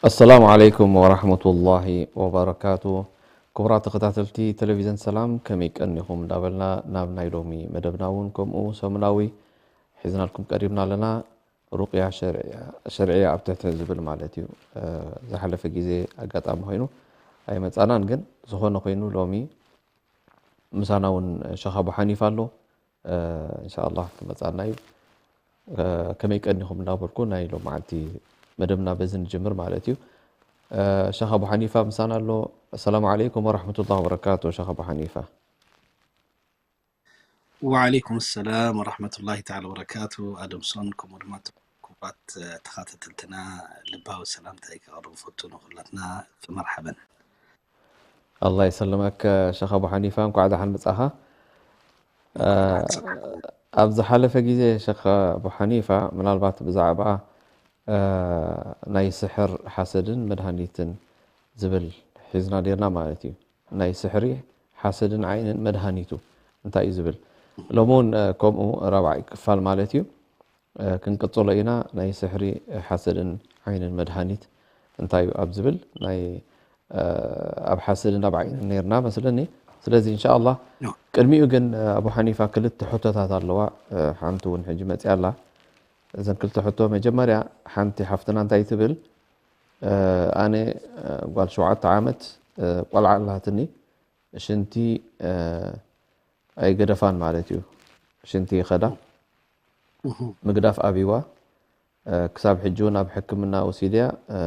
ኣሰላሙ ዓለይኩም ወራህመቱላሂ ወበረካቱ። ክቡራት ተኸታተልቲ ቴሌቪዝን ሰላም፣ ከመይ ቀኒኹም እንዳበልና ናብ ናይ ሎሚ መደብና እውን ከምኡ ሰሙናዊ ሒዝናልኩም ቀሪብና ኣለና። ሩቅያ ሸርዕያ፣ ሸርዕያ ኣብ ትሕቲ ዝብል ማለት እዩ። እ፣ ዝሓለፈ ግዜ ኣጋጣሚ ኮይኑ ኣይመጻናን፣ ግን ዝኾነ ኮይኑ ሎሚ ምሳና እውን ሸኽ ኣቡ ሓኒፋ ኣሎ። እ፣ ኢንሻኣላህ ክመጻና እዩ። እ፣ ከመይ ቀኒኹም እንዳበልኩ ናይ ሎም መዓልቲ መደብና በዚ ንጅምር ማለት እዩ። እ፣ ሸኽ ኣቡ ሓኒፋ ምሳና ኣሎ። ኣሰላሙ ዓለይኩም ወራህመቱላሂ ወበረካቱ። ሸኽ ኣቡ ሓኒፋ። ወዓለይኩም ሰላም ወራህመቱላሂ ተዓላ ወበረካቱ። ኣደምሶን ከምኡ ድማ ክቡራት ተኸታተልትና ልባዊ ሰላምታይ ከቕርብ ፈቱ ንኹላትና። መርሓበን። ኣላህ ይሰልመክ ሸኽ ኣቡ ሓኒፋ፣ እንኳዕ ደሓን መጻኻ። እ፣ ኣብ ዝሓለፈ ግዜ ሸኽ ኣቡ ሓኒፋ ምናልባት ብዛዕባ፣ እ፣ ናይ ስሕር ሓሰድን መድሃኒትን ዝብል ሒዝና ኔርና ማለት እዩ። ናይ ስሕሪ ሓሰድን ዓይንን መድሃኒቱ እንታይ እዩ ዝብል። ሎሚ እውን፣ እ፣ ከምኡ ራብዓይ ክፋል ማለት እዩ። እ፣ ክንቅጽሎ ኢና። ናይ ስሕሪ ሓሰድን ዓይንን መድሃኒት እንታይ እዩ ኣብ ዝብል ናይ፣ እ፣ ኣብ ሓሰድን ኣብ ዓይንን ኔርና መስለኒ። ስለዚ ኢንሻኣላህ ኖ። ቅድሚኡ ግን፣ እ፣ ኣቡ ሓኒፋ ክልተ ሕቶታት ኣለዋ። እ፣ ሓንቲ እውን ሕጂ መጽያ ኣላ። እዘን ክልተ ሕቶ መጀመርያ ሓንቲ ሓፍትና እንታይ ትብል? እ፣ ኣነ፣ እ፣ ጓል ሸውዓተ ዓመት፣ እ፣ ቆልዓ ኣላትኒ። ሽንቲ፣ እ፣ ኣይገደፋን ማለት እዩ። ሽንቲ ይኸዳ። እህ። ምግዳፍ ኣብይዋ። እ፣ ክሳብ ሕጂ እውን ኣብ ሕክምና ወሲድያ፣ እ፣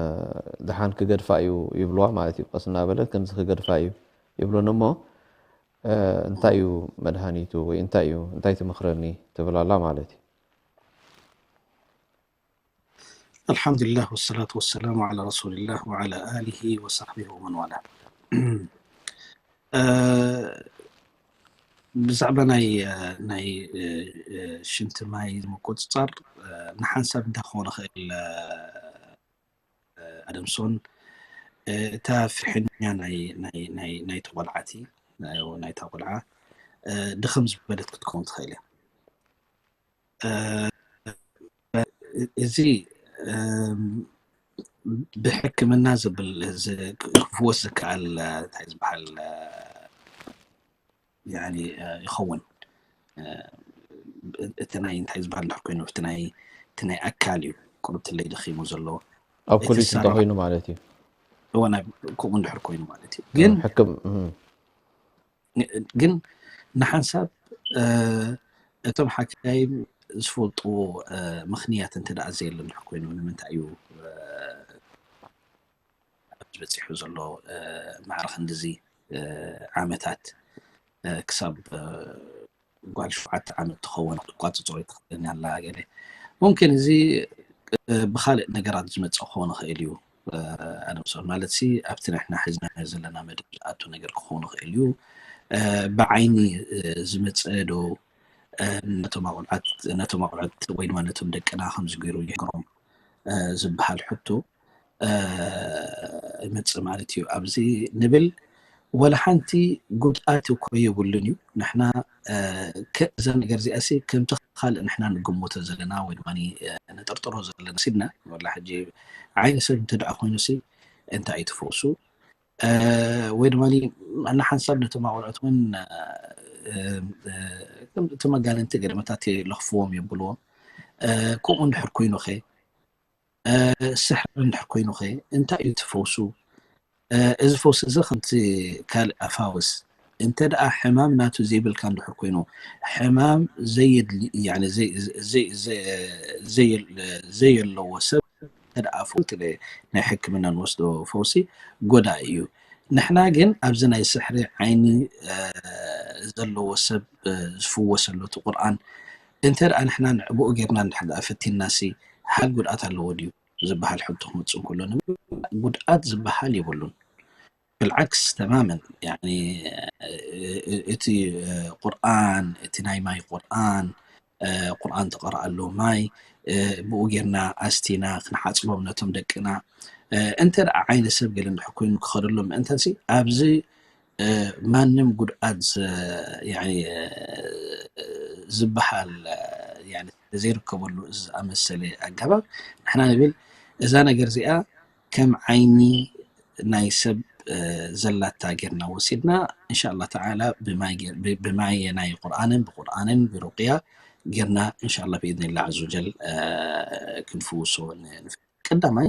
ደሓን ክገድፋ እዩ ይብልዋ ማለት እዩ። ቀስ እናበለ ከምዚ ክገድፋ እዩ ይብሉን እሞ፣ እ፣ እንታይ እዩ መድሃኒቱ ወይ እንታይ እዩ፣ እንታይ ትመኽረኒ ትብል ኣላ ማለት እዩ። ኣልሓምዱሊላህ ወሰላቱ ወሰላሙ ዓላ ረሱሊላህ ወዓላ ኣሊሂ ወሳሕቢሂ ወመን ዋላ። እ፣ ብዛዕባ ናይ፣ እ፣ ናይ፣ እ፣ እ፣ ሽንቲ ማይ ምቁጽጻር፣ እ፣ ንሓንሳብ እንታይ ክኾን ይኽእል፣ እ፣ ኣደምሶን፣ እ፣ እታ ፍሕኛ ናይ፣ ናይ፣ ናይ፣ ናይቲ ቆልዓቲ፣ ናይ፣ ናይታ ቆልዓ፣ እ፣ ድኽም ዝበለት ክትከውን ትኽእል እያ። እ፣ እዚ፣ እም፣ ብሕክምና ዝብል፣ ዝ-፣ ክፍወስ ዝከኣል፣ እ፣ እንታይ ዝበሃል፣ እ፣ ያኒ፣ እ፣ ይኸውን። እ፣ እቲ ናይ እንታይ ዝበሃል እንድሕር ኮይኑ፣ እቲ ናይ፣ እቲ ናይ ኣካል እዩ ቁርብትለይ ደኺሙ ዘሎ። ኣብ እቲ ኩሊት ሰራ-፣ እንተኾይኑ ማለት እዩ። እወ፣ ናይ ከምኡ እንድሕር ኮይኑ ማለት እዩ። ግን ሕክም-፣ እም። ግን ንሓንሳብ፣ እ፣ እቶም ሓካይም ዝፈልጥዎ፣ እ፣ ምኽንያት እንተ ደኣ ዘየለ እንድሕር ኮይኑ፣ ንምንታይ እዩ፣ እ፣ ኣብዚ በጺሑ ዘሎ፣ እ፣ ማዕረ ክንድዚ፣ እ፣ ዓመታት፣ እ፣ ክሳብ፣ እ፣ ጓል ሸውዓተ ዓመት ትኸውን ክትቋጽጾ ኣይትኽእልን ኣላ ገለ። ሙምኪን እዚ፣ እ፣ ብኻልእ ነገራት ዝመጽእ ክኸውን ይኽእል እዩ። እ፣ ኣነ ብሶ-፣ ማለትሲ ኣብቲ ንሕና ሒዝናዮ ዘለና መደብ ዝኣቱ ነገር ክኸውን ይኽእል እዩ። እ፣ ብዓይኒ፣ እ፣ ዝመጽእ ዶ፣ እ፣ ነቶም ኣቑልዓት፣ ነቶም ኣቑልዓት ወይ ድማ ነቶም ደቅና ከምዚ ገይሩ ይሕግሮም፣ እ፣ ዝበሃል ሕቶ፣ እ፣ ይመጽእ ማለት እዩ። ኣብዚ ንብል ወላ ሓንቲ ጉድኣት እኮ የብሉን እዩ። ንሕና፣ እ፣ ከ-፣ እዛ ነገር እዚኣሲ ከምቲ ካልእ ንሕና ንግምቶ ዘለና ወይ ድማ፣ እ፣ ንጥርጥሮ ዘለና ሲድና፣ ወላ ሕጂ ዓይኒ ሰብ እንተ ደኣ ኮይኑሲ እንታይ እዩ ትፈውሱ? እ፣ ወይ ድማ ንሓንሳብ ነቶም ኣቑልዑት እውን፣ እ፣ እ፣ እቲ መጋንንቲ ገደመታት ይለኽፍዎም የብልዎም። እ፣ ከምኡ እንድሕር ኮይኑኸ፣ እ፣ ስሕር እንድሕር ኮይኑኸ፣ እንታይ እዩ እቲ ፈውሱ? እ፣ እዚ ፈውሲ እዚ ከምቲ ካልእ ኣፋውስ፣ እንተ ደኣ ሕማም ናቱ ዘይብልካ እንድሕር ኮይኑ፣ ሕማም ዘየድሊ፣ ያኒ ዘይ-፣ ዘይ-፣ ዘይ-፣ ዘየል-፣ ዘየለዎ ሰብ እንተ ደኣ ፈውሲ ናይ ሕክምና ንወስዶ ፈውሲ ጎዳኢ እዩ። ንሕና ግን ኣብዚ ናይ ስሕሪ ዓይኒ፣ እ፣ ዘለዎ ሰብ፣ እ፣ ዝፍወሰሉ እቲ ቁርኣን፣ እንተ ደኣ ንሕና ንዕብኡ ጌርና እንድሕር ደኣ ፈቲንናሲ፣ ሃል ጉድኣት ኣለዎ ድዩ ዝበሃል ሕቶ ክመጽእ እንከሎ፣ ጉድኣት ዝበሃል የብሉን። ብልዓክስ ተማመን፣ ያኒ፣ እ-፣ እቲ፣ እ፣ ቁርኣን፣ እቲ ናይ ማይ ቁርኣን፣ እ፣ ቁርኣን ትቐርኣሉ ማይ፣ እ፣ ብኡ ጌርና ኣስቲና ክንሓጽቦም ነቶም ደቅና። እ፣ እንተ ደኣ ዓይኒ ሰብ ገለ እንድሕር ኮይኑ ክኸደሎም ምእንታንሲ፣ ኣብዚ፣ እ፣ ማንም ጉድኣት ዘ-፣ ያኒ፣ እ፣ ዝበሃል፣ እ፣ ያኒ፣ ዘይርከበሉ ዝኣመሰለ ኣገባብ ንሕና ንብል፣ እዛ ነገር እዚኣ ከም ዓይኒ ናይ ሰብ፣ እ፣ ዘላታ ጌርና ወሲድና፣ እንሻላ ተዓላ ብማይ ጌር-፣ ብ-፣ ብማይ ናይ ቁርኣንን ብቁርኣንን ብሩቅያ ጌርና፣ እንሻላ ብኢዝኒላ ዓዘ ወጀል፣ እ፣ ክንፍውሶ ን-፣ ንፍ-፣ ቀዳማይ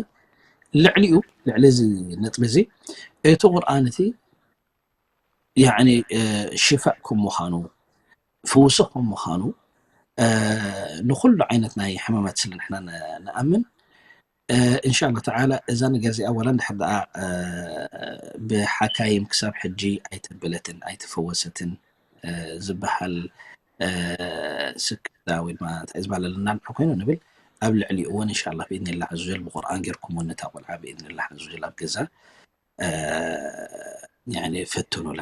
ልዕሊኡ፣ ልዕሊ እዚ ነጥቢ እዚ፣ እቲ ቁርኣን እቲ፣ ያኒ፣ እ፣ ሽፋእ ከም ምዃኑ፣ ፍውሲ ከም ምዃኑ፣ እ፣ ንኹሉ ዓይነት ናይ ሕማማት ስለ ንሕና ን-፣ ንኣምን፣ እ፣ እንሻላ ተዓላ እዛ ነገር እዚኣ ዋላ እንድሕር ደኣ፣ እ፣ ብሓካይም ክሳብ ሕጂ ኣይተበለትን፣ ኣይተፈወሰትን፣ እ፣ ዝበሃል፣ እ፣ ስክፍታ ወይ ድማ እንታይ ዝበሃል ኣለና እንድሕር ኮይኑ ንብል፣ ኣብ ልዕሊኡ እውን እንሻላ ብኢዝኒላ ዓዘ ወጀል ብቁርኣን ጌርኩም እውን ነታ ቆልዓ ብኢዝኒላ ዓዘ ወጀል ኣብ ገዛ፣ እ፣ ያኒ ፈትኑላ፣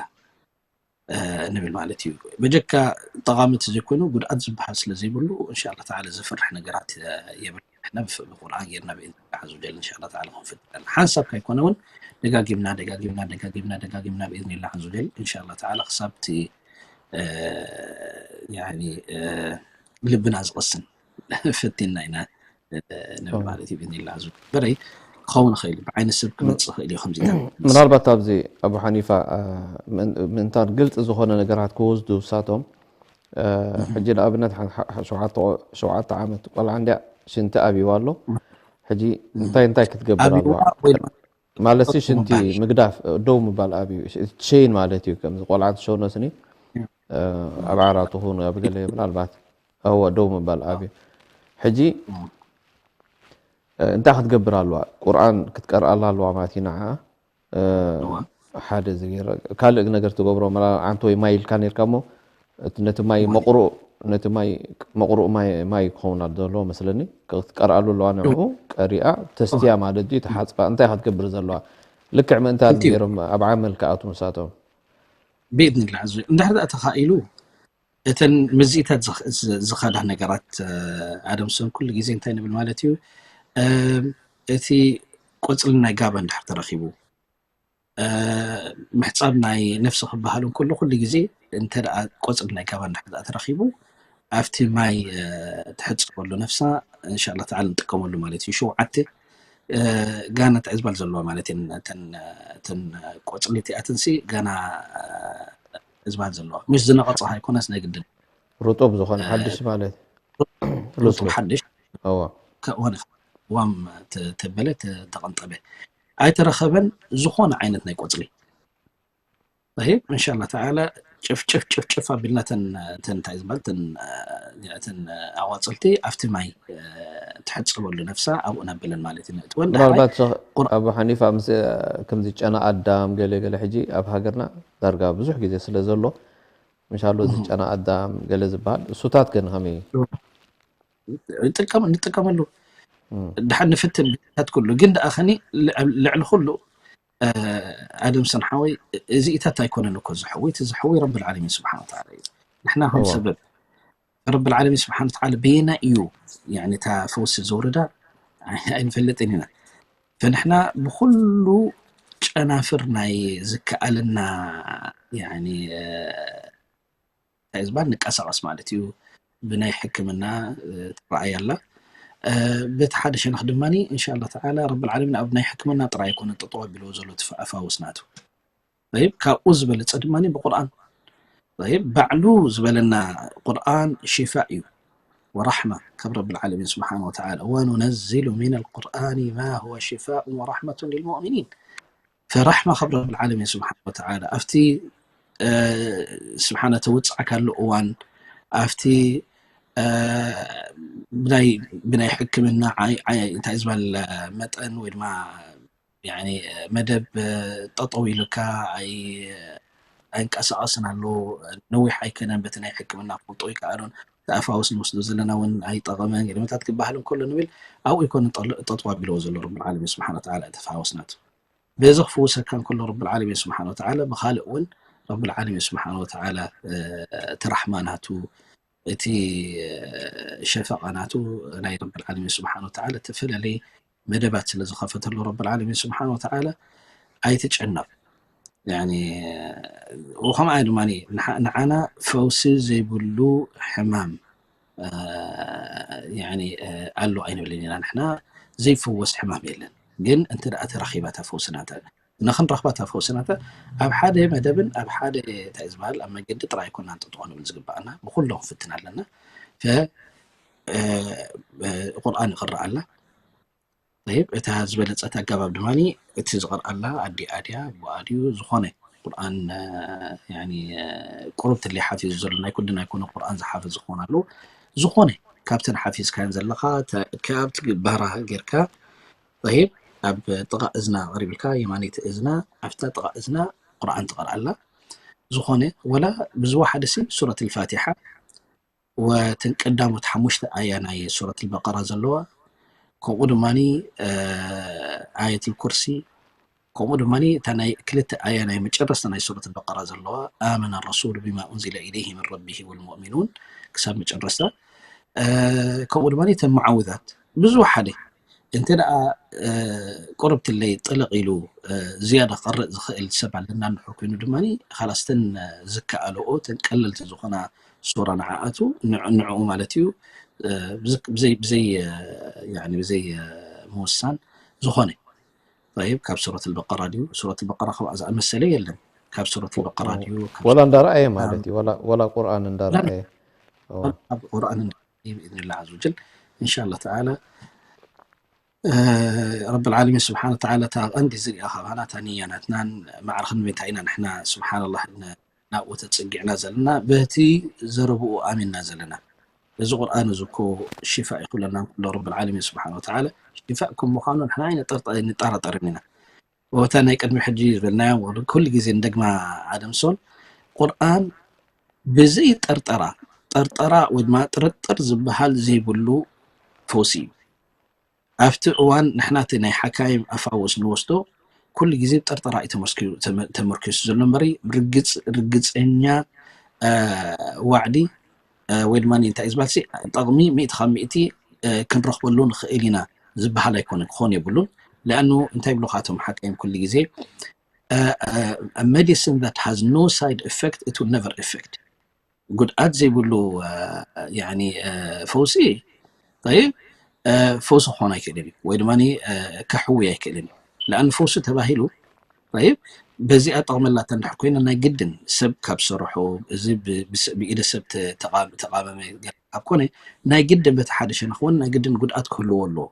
እ፣ ንብል ማለት እዩ። በጀካ ጠቓሚ እንተዘይኮይኑ ጉድኣት ዝበሃል ስለ ዘይብሉ፣ እንሻላ ተዓላ ዘፍርሕ ነገራት፣ እ፣ የብልና። ንሕና ብፍ-፣ ብቁርኣን ጌርና ብኢዝኒላ ዓዘ ወጀል እንሻላ ተዓላ ክንፍትን። ሓንሳብ ካይኮነ እውን ደጋጊምና፣ ደጋጊምና፣ ደጋጊምና፣ ደጋጊምና ብኢዝኒላ ዓዘ ወጀል እንሻላ ተዓላ ክሳብ እቲ፣ እ፣ ያኒ፣ እ፣ ልብና ዝቐስን ፈቲንና ኢና፣ እ፣ ንብል ማለት እዩ። ብኢዝኒላ ዓዘ ወጀል። በረይ ክኸውን ይኽእል እዩ፣ ብዓይኒ ሰብ ክመጽእ ይኽእል እዩ፣ ከምዚ ኢልካ። ምናልባት ኣብዚ ኣቡ ሓኒፋ፣ እ፣ ምን-፣ ምእንታን ግልጺ ዝኾነ ነገራት ክወስዱ ንሳቶም፣ እ፣ ሕጂ ንኣብነት ሓ-፣ ሓ-፣ ሸውዓተ ቆ-፣ ሸውዓተ ዓመት ቆልዓ እንድያ ሽንቲ ኣብይዋ ኣሎ። ሕጂ እንታይ እንታይ ክትገብር ኣብይዋ ኣለዋ? ወይ ማለትሲ ሽንቲ ምባል። ምግዳፍ፣ እ፣ ደው ምባል ኣብዩ። ሽ-፣ ሸይን ማለት እዩ። ከምዚ ቆልዓ ትሸውኖ ስኒ፣ እ፣ ኣብ ዓራት ይኹን ኣብ ገለ ምናልባት፣ እወ፣ ደው ምባል ኣብዩ። ሕጂ፣ እ፣ እንታይ ክትገብር ኣለዋ? ቁርኣን ክትቀርኣላ ኣለዋ ማለት እዩ ንዓኣ። እ፣ እወ። ሓደ እዚ ገይረ፣ ካልእ ነገር ትገብሮ፣ መላ-፣ ዓንቶ ወይ ማይ ኢልካ ነይርካ እሞ፣ እቲ ነቲ ማይ እወ። መቕሩእ፣ ነቲ ማይ መቕሩእ ማይ፣ ማይ ክኸውን ኣሎ ዘለዎ መስለኒ። ክትቀርኣሉ ኣለዋ ንዕኡ፣ ቀሪኣ፣ ተስትያ ማለት እዩ፣ ተሓጽባ። እንታይ ክትገብር ዘለዋ? ልክዕ ምእንታን ክልቲኡ። ገይሮም ኣብ ዓመል ክኣትዉ ንሳቶም። ብኢዝኒላ ዓዘ ወጀል። እንድሕር ደኣ ተኻኢሉ፣ እተን ምዝኢታት ዝኽ-፣ ዝ-፣ ዝኸዳ ነገራት፣ እ፣ ኣደምሰን ኩሉ ግዜ እንታይ ንብል ማለት እዩ? እ፣ እቲ ቆጽሊ ናይ ጋባ እንድሕር ተረኺቡ፣ እ፣ ምሕጻብ ናይ ነፍሲ ክበሃል እንከሎ፣ ኩሉ ግዜ እንተ ደኣ ቆጽሊ ናይ ጋባ እንድሕር ደኣ ተረኺቡ፣ ኣብቲ ማይ፣ እ፣ ትሕጸበሉ ነፍሳ፣ እንሻላ ተዓላ ንጥቀመሉ ማለት እዩ። ሸውዓተ፣ እ፣ ጋና ትዕዝባል ዘለዋ ማለት እየን። እተን፣ እተን ቆጽሊ እቲኣተንሲ ጋና፣ እ፣ ትዕዝባል ዘለዋ። ምሽ ዝነቐጸ ኣይኮነስ ናይ ግድን። ርጡብ ዝኾነ እ፣ ሓድሽ ማለት። ርጡብ ሉስሉስ። ሓድሽ። እወ። ከ-፣ ሆነ ዋም ተ-፣ ተበለ ተ-፣ ተቐንጠበ። ኣይተረኸበን ዝኾነ ዓይነት ናይ ቆጽሊ። ጠይብ፣ እንሻላ ተዓላ ጭፍጭፍ ጭፍጭፍ ኣቢልና ተን፣ ተን እንታይ ዝበሃል፣ ተን፣ ተን ኣዋጽልቲ ኣብቲ ማይ፣ እ፣ ትሕጸበሉ ነፍሳ ኣብኡ ነብለን ማለት እዩ። ነእትወን ዳሕራይ ምናልባት ሸኽ ቁር- ኣቡ ሓኒፋ ምስ፣ እ፣ ከምዚ ጨና ኣዳም ገለ ገለ ሕጂ ኣብ ሃገርና ዳርጋ ብዙሕ ግዜ ስለ ዘሎ፣ ምሻሎ እዚ እህ። ጨና ኣዳም ገለ ዝበሃል እሱታት ግን ከመይ? ንጥቀም-፣ ንጥቀመሉ። እም። ድሓን ንፍትን ብታት ኩሉ። ግን ደኣ ኸኒ ልዕ-፣ ልዕሊ ኩሉ፣ እ፣ ኣደም ሰን ሓወይ፣ እዚ ኢታት ኣይኮነን እኮ ዝሕዊ፣ እቲ ዝሕዊ ረብል ዓለሚን ስብሓን ወተዓላ እዩ። ንሕና ከም እዋ። ሰበብ ረብል ዓለሚን ስብሓን ወተዓላ በየና እዩ፣ ያኒ፣ እታ ፈውሲ ዘውረዳ ኣይ-፣ ኣይንፈልጥን ኢና። ፈንሕና ብኹሉ ጨናፍር ናይ ዝከኣለና፣ ያኒ፣ እ፣ እንታይ እዩ ዝበሃል፣ ንቀሳቐስ ማለት እዩ። ብናይ ሕክምና፣ እ፣ ትረኣይ ኣላ። እ፣ በቲ ሓደ ሸነኽ ድማኒ፣ እንሻላ ተዓላ፣ ረብል ዓለሚን ኣብ ናይ ሕክምና ጥራይ ኣይኮነን ጠጠው ኣቢልዎ ዘሎ እቲ ፈ-፣ ፈውሲ ናቱ። ጠይብ፣ ካብኡ ዝበለጸ ድማኒ ብቁርኣን። ጠይብ፣ ባዕሉ ዝበለና ቁርኣን ሽፋእ እዩ ወራሕማ ካብ ረብል ዓለሚን ስብሓን ወተዓላ። ወኑነዚሉ ሚነል ቁርኣኒ ማ ሁወ ሽፋኡን ወራሕመቱን ሊልሙእሚኒን። ፈራሕማ ካብ ረብል ዓለሚን ስብሓን ወተዓላ ኣብቲ ስብሓና ተወፅኣካሉ እዋን ኣብቲ ብናይ ሕክምና እንታይ ዝበል መጠን ወይ ድማ መደብ ጠጠው ኢሉካ ኣይንቀሳቐስን ኣሎ። ነዊሕ ኣይከነን በቲ ናይ ሕክምና ክፈልጦ ይከኣሉን ተኣፋውስ ንወስዶ ዘለና እውን ኣይጠቐመን ገለመታት ክበሃል እንከሎ ንብል ኣብኡ ይኮነ ጠጥዋ ቢለዎ ዘሎ ረብል ዓለሚን ስብሓን ወተዓላ ተፋወስ ናቱ በዚ ክፍውሰካ እንከሎ ረብል ዓለሚን ስብሓን ወተዓላ ብካልእ እውን ረብል ዓለሚን ስብሓን ወተዓላ እቲ ራሕማ ናቱ እቲ ሸፈቃ ናቱ ናይ ረብል ዓለሚን ስብሓን ወተዓላ ተፈላለየ መደባት ስለ ዝኸፈተሉ ረብል ዓለሚን ስብሓን ወተዓላ ኣይትጨነቕ ከምኣ ድማ ንዓና ፈውሲ ዘይብሉ ሕማም ኣሎ ኣይንብልን ኢና ንሕና ዘይፍወስ ሕማም የለን ግን እንተ ደኣ ተረኺባ እታ ፈውሲ ናታ ንኽንረኽባ እታ ፈውሲ ናታ ኣብ ሓደ መደብን ኣብ ሓደ እንታይ ዝበሃል ኣብ መገዲ ጥራይ ኣይኮናን ጥጥቆ ንብል ዝግባኣና ብኩሎም ፍትን ኣለና ቁርኣን ይቕረኣላ እታ ዝበለፀት ኣገባብ ድማ እቲ ዝቐርኣላ ኣዲኣ ድያ ኣቦኣ ድዩ ዝኾነ ቁርኣን ቁሩብ ትለይ ሓፊዙ ዘሎ ናይ ኩልና ኣይኮነ ቁርኣን ዝሓፈዝ ዝኾን ኣለዉ ዝኾነ ካብተን ሓፊዝካን ዘለኻ ካብ ትግባራ ጌርካ ይብ ኣብ ጥቓ እዝና ቀሪብልካ የማነይቲ እዝና ኣብታ ጥቓ እዝና ቁርኣን ትቐርኣላ ዝኾነ ወላ ብዝወሓደ ሲ ሱረት ልፋቲሓ ወተን ቀዳሞት ሓሙሽተ ኣያ ናይ ሱረት ልበቀራ ዘለዋ ከምኡ ድማ ኣየት ልኩርሲ ከምኡ ድማ እታ ናይ ክልተ ኣያ ናይ መጨረስታ ናይ ሱረት በቀራ ዘለዋ ኣመነ ረሱሉ ቢማ ኡንዚለ ኢለይህ ምን ረቢህ ወልሙእሚኑን ክሳብ መጨረስታ ከምኡ ድማ እተን መዓውዛት ብዙ ሓደ እንተ ደኣ ቁርብትለይ ጥልቕ ኢሉ ዝያዳ ክቐርእ ዝኽእል ሰብ ኣለና እንድሕር ኮይኑ ድማ ካላስተን ዝከኣልኦ ተን ቀለልቲ ዝኾና ሱራ ንዓኣቱ ንዕኡ ማለት እዩ ብዘይ ብዘይ ብዘይ ምውሳን ዝኾነ طيب ካብ ሱረት البقرة ድዩ ሱረት البقرة ከምኣ ዝኣመሰለ የለን ካብ ሱረት البقرة ድዩ ወላ እንዳረኣየ ማለት እዩ ወላ ቁርኣን እንዳረኣየ ቁርኣን ብኢዝኒላህ عز وجل إن شاء الله تعالى ረብል ዓለሚን ስብሓን ወተዓላ እታ ቀንዲ ዝሪኣ ካባና እታ ንያ ናትናን ማዕርኽን ምንታይ ኢና ንሕና ስብሓን ላህ ናብኡ ተፀጊዕና ዘለና በቲ ዘረብኡ ኣሚንና ዘለና እዚ ቁርኣን እዚ እኮ ሽፋእ ይኹለና እንከሎ ረብል ዓለሚን ስብሓን ወተዓላ ሽፋእ ከም ምዃኑ ንሕና ኣይንጠራጠርን ኢና ወታ ናይ ቅድሚ ሕጂ ዝበልናዮም ኩሉ ግዜ እንደግማ ኣደምሶን ቁርኣን ብዘይ ጠርጠራ ጠርጠራ ወይ ድማ ጥርጥር ዝበሃል ዘይብሉ ፈውሲ እዩ ኣብቲ እዋን ንሕና እቲ ናይ ሓካይም ኣፋውስ ንወስዶ ኩሉ ግዜ ጠርጠራ እዩ ተመርኪሱ ዘሎ እምበሪ ርግፀኛ ዋዕዲ ወይ ድማ እንታይ እዩ ዝበሃል ጠቕሚ ሚእቲ ካብ ሚእቲ ክንረኽበሉ ንኽእል ኢና ዝበሃል ኣይኮነ ክኾን የብሉን ለኣኑ እንታይ ይብሉ ካቶም ሓካይም ኩሉ ግዜ medicine that has no side effect it will never effect ጉድኣት ዘይብሉ ፈውሲ ይብ ፈውሲ ክኾን ኣይክእልን እዩ ወይ ድማ ከሕዊ ኣይክእልን እዩ ለኣን ፈውሲ ተባሂሉ ይብ በዚኣ ጠቕመላተ እንድሕር ኮይና ናይ ግድን ሰብ ካብ ዝሰርሖ እዚ ብኢደ ሰብ ተቃመመ ካብ ኮነ ናይ ግድን በቲ ሓደ ሸነኽ እውን ናይ ግድን ጉድኣት ክህልዎ ኣለዎ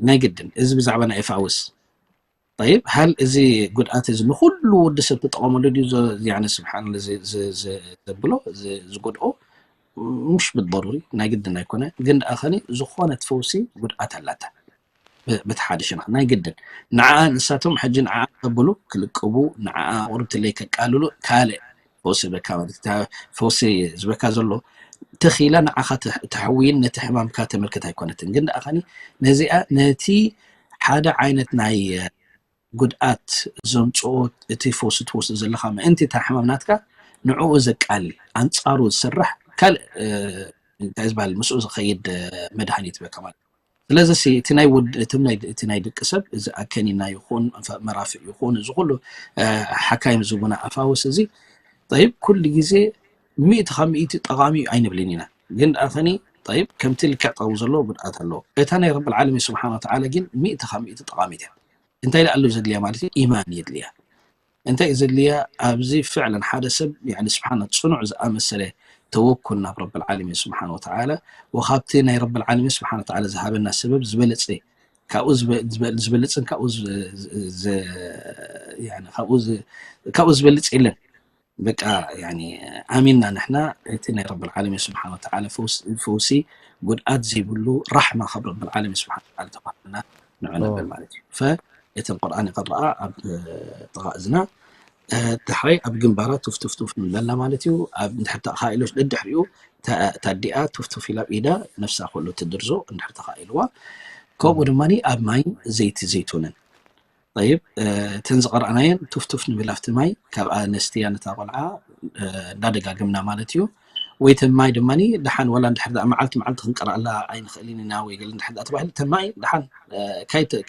ናይ ግድን እዚ ብዛዕባ ናይ ኤፋውስ طيب هل እዚ ጉድኣት እዚ ንኩሉ ወዲ ሰብ ተጠቐመሉ ድዩ ያኒ ስብሓን ዘብሎ ዝጎድኦ مش بالضروري ናይ ግድን ኣይኮነ ግን ደኣ ኸኒ ዝኾነት ፈውሲ ጉድኣት ኣላታ በቲ ሓደ ሸነኽ ናይ ግድን ንዓ ንሳቶም ሕጂ ንዓ ከብሉ ክልቅቡ ንዓ ቁርብትለይ ከቃልሉ ካልእ ፈውሲ ዝበካ ማለት ፈውሲ ዝበካ ዘሎ ተኺላ ንዓኻ ተሕውይን ነቲ ሕማምካ ተመልክት ኣይኮነትን ግን ደኣ ኸኒ ነዚኣ ነቲ ሓደ ዓይነት ናይ ጉድኣት ዘምፅኦ እቲ ፈውሲ ትወስዶ ዘለኻ ምእንቲ እታ ሕማም ናትካ ንዕኡ ዘቃልል ኣንፃሩ ዝስራሕ ካልእ እንታይ ዝበሃል ምስኡ ዝኸይድ መድሃኒት በካ ማለት ስለዚ እቲ ናይ ወድ እቲ ናይ እቲ ናይ ደቂ ሰብ እዚ ኣከኒና ይኹን መራፍእ ይኹን እዚ ኩሉ ሓካይም ዝቡና ኣፋውስ እዚ طيب ኩሉ ግዜ ሚእቲ ካብ ሚእቲ ጠቓሚ እዩ ኣይንብልን ኢና ግን ደኣ ኸኒ طيب ከምቲ ልክዕ ጠቕሚ ዘለዎ ጉድኣት ኣለዎ እታ ናይ ረብል ዓለሚን ስብሓን ወተዓላ ግን ሚእቲ ካብ ሚእቲ ጠቓሚት እያ እንታይ ደኣ ኣሎ ዘድልያ ማለት እዩ ኢማን የድልያ እንታይ እዩ ዘድልያ ኣብዚ ፍዕለን ሓደ ሰብ ስብሓን ፅኑዕ ዝኣመሰለ ተወኩል ናብ ረብል ዓለሚን ስብሓን ወተዓላ ወካብቲ ናይ ረብል ዓለሚን ስብሓን ወተዓላ ዝሃበና ሰበብ ዝበለፀ ካብኡ ዝበልፅን ካብኡ ካብኡ ዝበልፅ የለን። በቃ ኣሚንና ንሕና እቲ ናይ ረብ ዓለሚን ስብሓን ወተዓላ ፈውሲ ጉድኣት ዘይብሉ ራሕማ ካብ ረብ ዓለሚን ስብሓን ወተዓላ ተባህልና ንዕነብል ማለት እዩ። እተን ቁርኣን ይቐረኣ ኣብ ጥቓ እዝና ድሕረይ ኣብ ግንባራ ቱፍቱፍቱፍ ንብለላ ማለት እዩ። እንድሕር ተኻኢሎች ደድሕሪኡ ታዲኣ ቱፍቱፍ ኢላ ኢዳ ነፍሳ ኩሉ ትድርዞ እንድሕር ተኻኢልዋ። ከምኡ ድማ ኣብ ማይ ዘይቲ ዘይቱንን ይብ እተን ዝቐረኣናየን ቱፍቱፍ ንብል ኣብቲ ማይ ካብ ኣነስትያ ነታ ቆልዓ እንዳደጋግምና ማለት እዩ። ወይ እቲ ማይ ድማ ደሓን ዋላ እንድሕር ደኣ መዓልቲ መዓልቲ ክንቀርኣላ ኣይንኽእልን ኢና ወይ ገለ እንድሕር ደኣ ተባሂሉ እቲ ማይ ደሓን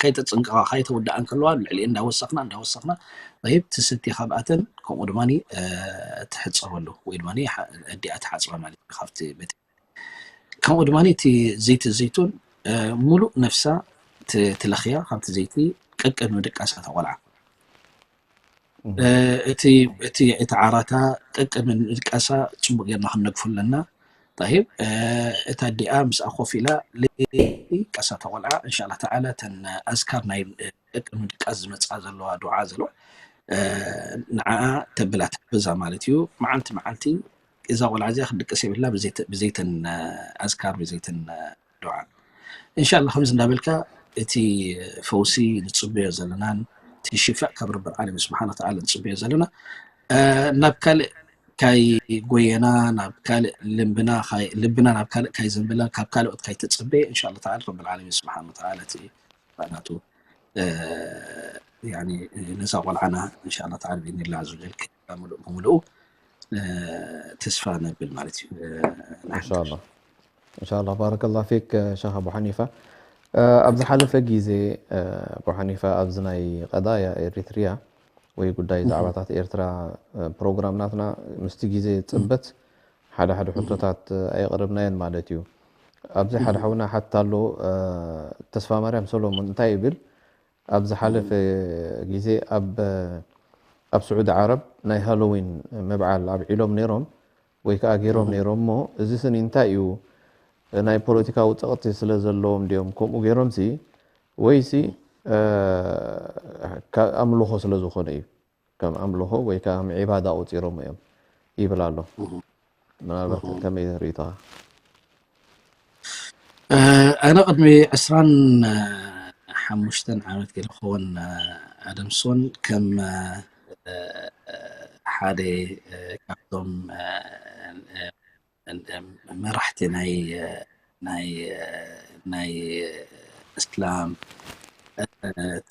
ካይተፅንቀቓ ካይተወዳኣ እንከለዋ ልዕሊ እንዳወሰኽና እንዳወሰኽና ይብ ትስቲ ካብኣተን ከምኡ ድማ ትሕፀበሉ ወይ ድማ ኣዲኣ ትሓፅባ ማለት እዩ ካብቲ ቤት ከምኡ ድማ እቲ ዘይቲ ዘይቱን ሙሉእ ነፍሳ ትለኽያ ካብቲ ዘይቲ ቀቅድሚ ድቃሳ ተቆልዓ እቲ ዓራታ ቀቅድሚ ድቃሳ ፅቡቅ ጌርና ክንነግፉ ኣለና። ይብ እታ ዲኣ ምስኣ ኮፍ ኢላ ለይቲ ድቃሳ ተቆልዓ እንሻላ ተዓላ ተን ኣዝካር ናይ ቀቅድሚ ድቃስ ዝመፅኣ ዘለዋ ዱዓ ዘለዋ ንዓኣ ተብላ ትሕብዛ ማለት እዩ። መዓልቲ መዓልቲ እዛ ቆልዓ እዚኣ ክትድቅስ የብላ ብዘይተን ኣዝካር ብዘይተን ዱዓ እንሻላ ከምዚ እንዳበልካ እቲ ፈውሲ ንፅበዮ ዘለናን እቲ ሽፋእ ካብ ረብ ዓለሚን ስብሓን ወተዓላ ንፅበዮ ዘለና ናብ ካልእ ካይ ጎየና ናብ ካልእ ልብና ልብና ናብ ካልእ ካይ ዘንብላ ካብ ካልኦት ካይ ተፅበየ እንሻላ ተዓላ ረብ ዓለሚን ስብሓን ወተዓላ እቲ ናቱ ነዛ ቆልዓና እንሻላ ተዓላ ብኢዝኒላህ ዐዘ ወጀል ሙሉእ ብምሉኡ ተስፋ ነብል ማለት እዩ። እንሻላ ባረከላ ፊክ ሸኽ ኣቡ ሓኒፋ። ኣብ ዝሓለፈ ግዜ ኣቡ ሓኒፋ ኣብዚ ናይ ቀዳያ ኤሪትሪያ ወይ ጉዳይ ዛዕባታት ኤርትራ ፕሮግራም ናትና ምስቲ ግዜ ፅበት ሓደ ሓደ ሕቶታት ኣየቕረብናየን ማለት እዩ። ኣብዚ ሓደ ሓውና ሓታ ኣሎ ተስፋ ማርያም ሰሎሞን እንታይ ይብል ኣብ ዝሓለፈ ግዜ ኣብ ኣብ ስዑዲ ዓረብ ናይ ሃሎዊን ምብዓል ኣብዒሎም ነይሮም ወይ ከዓ ገይሮም ነይሮም እሞ እዚ ስኒ እንታይ እዩ ናይ ፖለቲካዊ ፀቕጢ ስለ ዘለዎም ድዮም ከምኡ ገይሮም ሲ ወይ ሲ ኣምልኾ ስለ ዝኾነ እዩ ከም ኣምልኾ ወይ ከዓ ከም ዒባዳ ቆፂሮም እዮም ይብል ኣሎ ምናልባት ከመይ ሪኢቶኻ ኣነ ቅድሚ ዕስራን ሓሙሽተን ዓመት ገለ ክኸውን ኣደምሶን ከም ሓደ ካብቶም መራሕቲ ናይ ናይ ናይ እስላም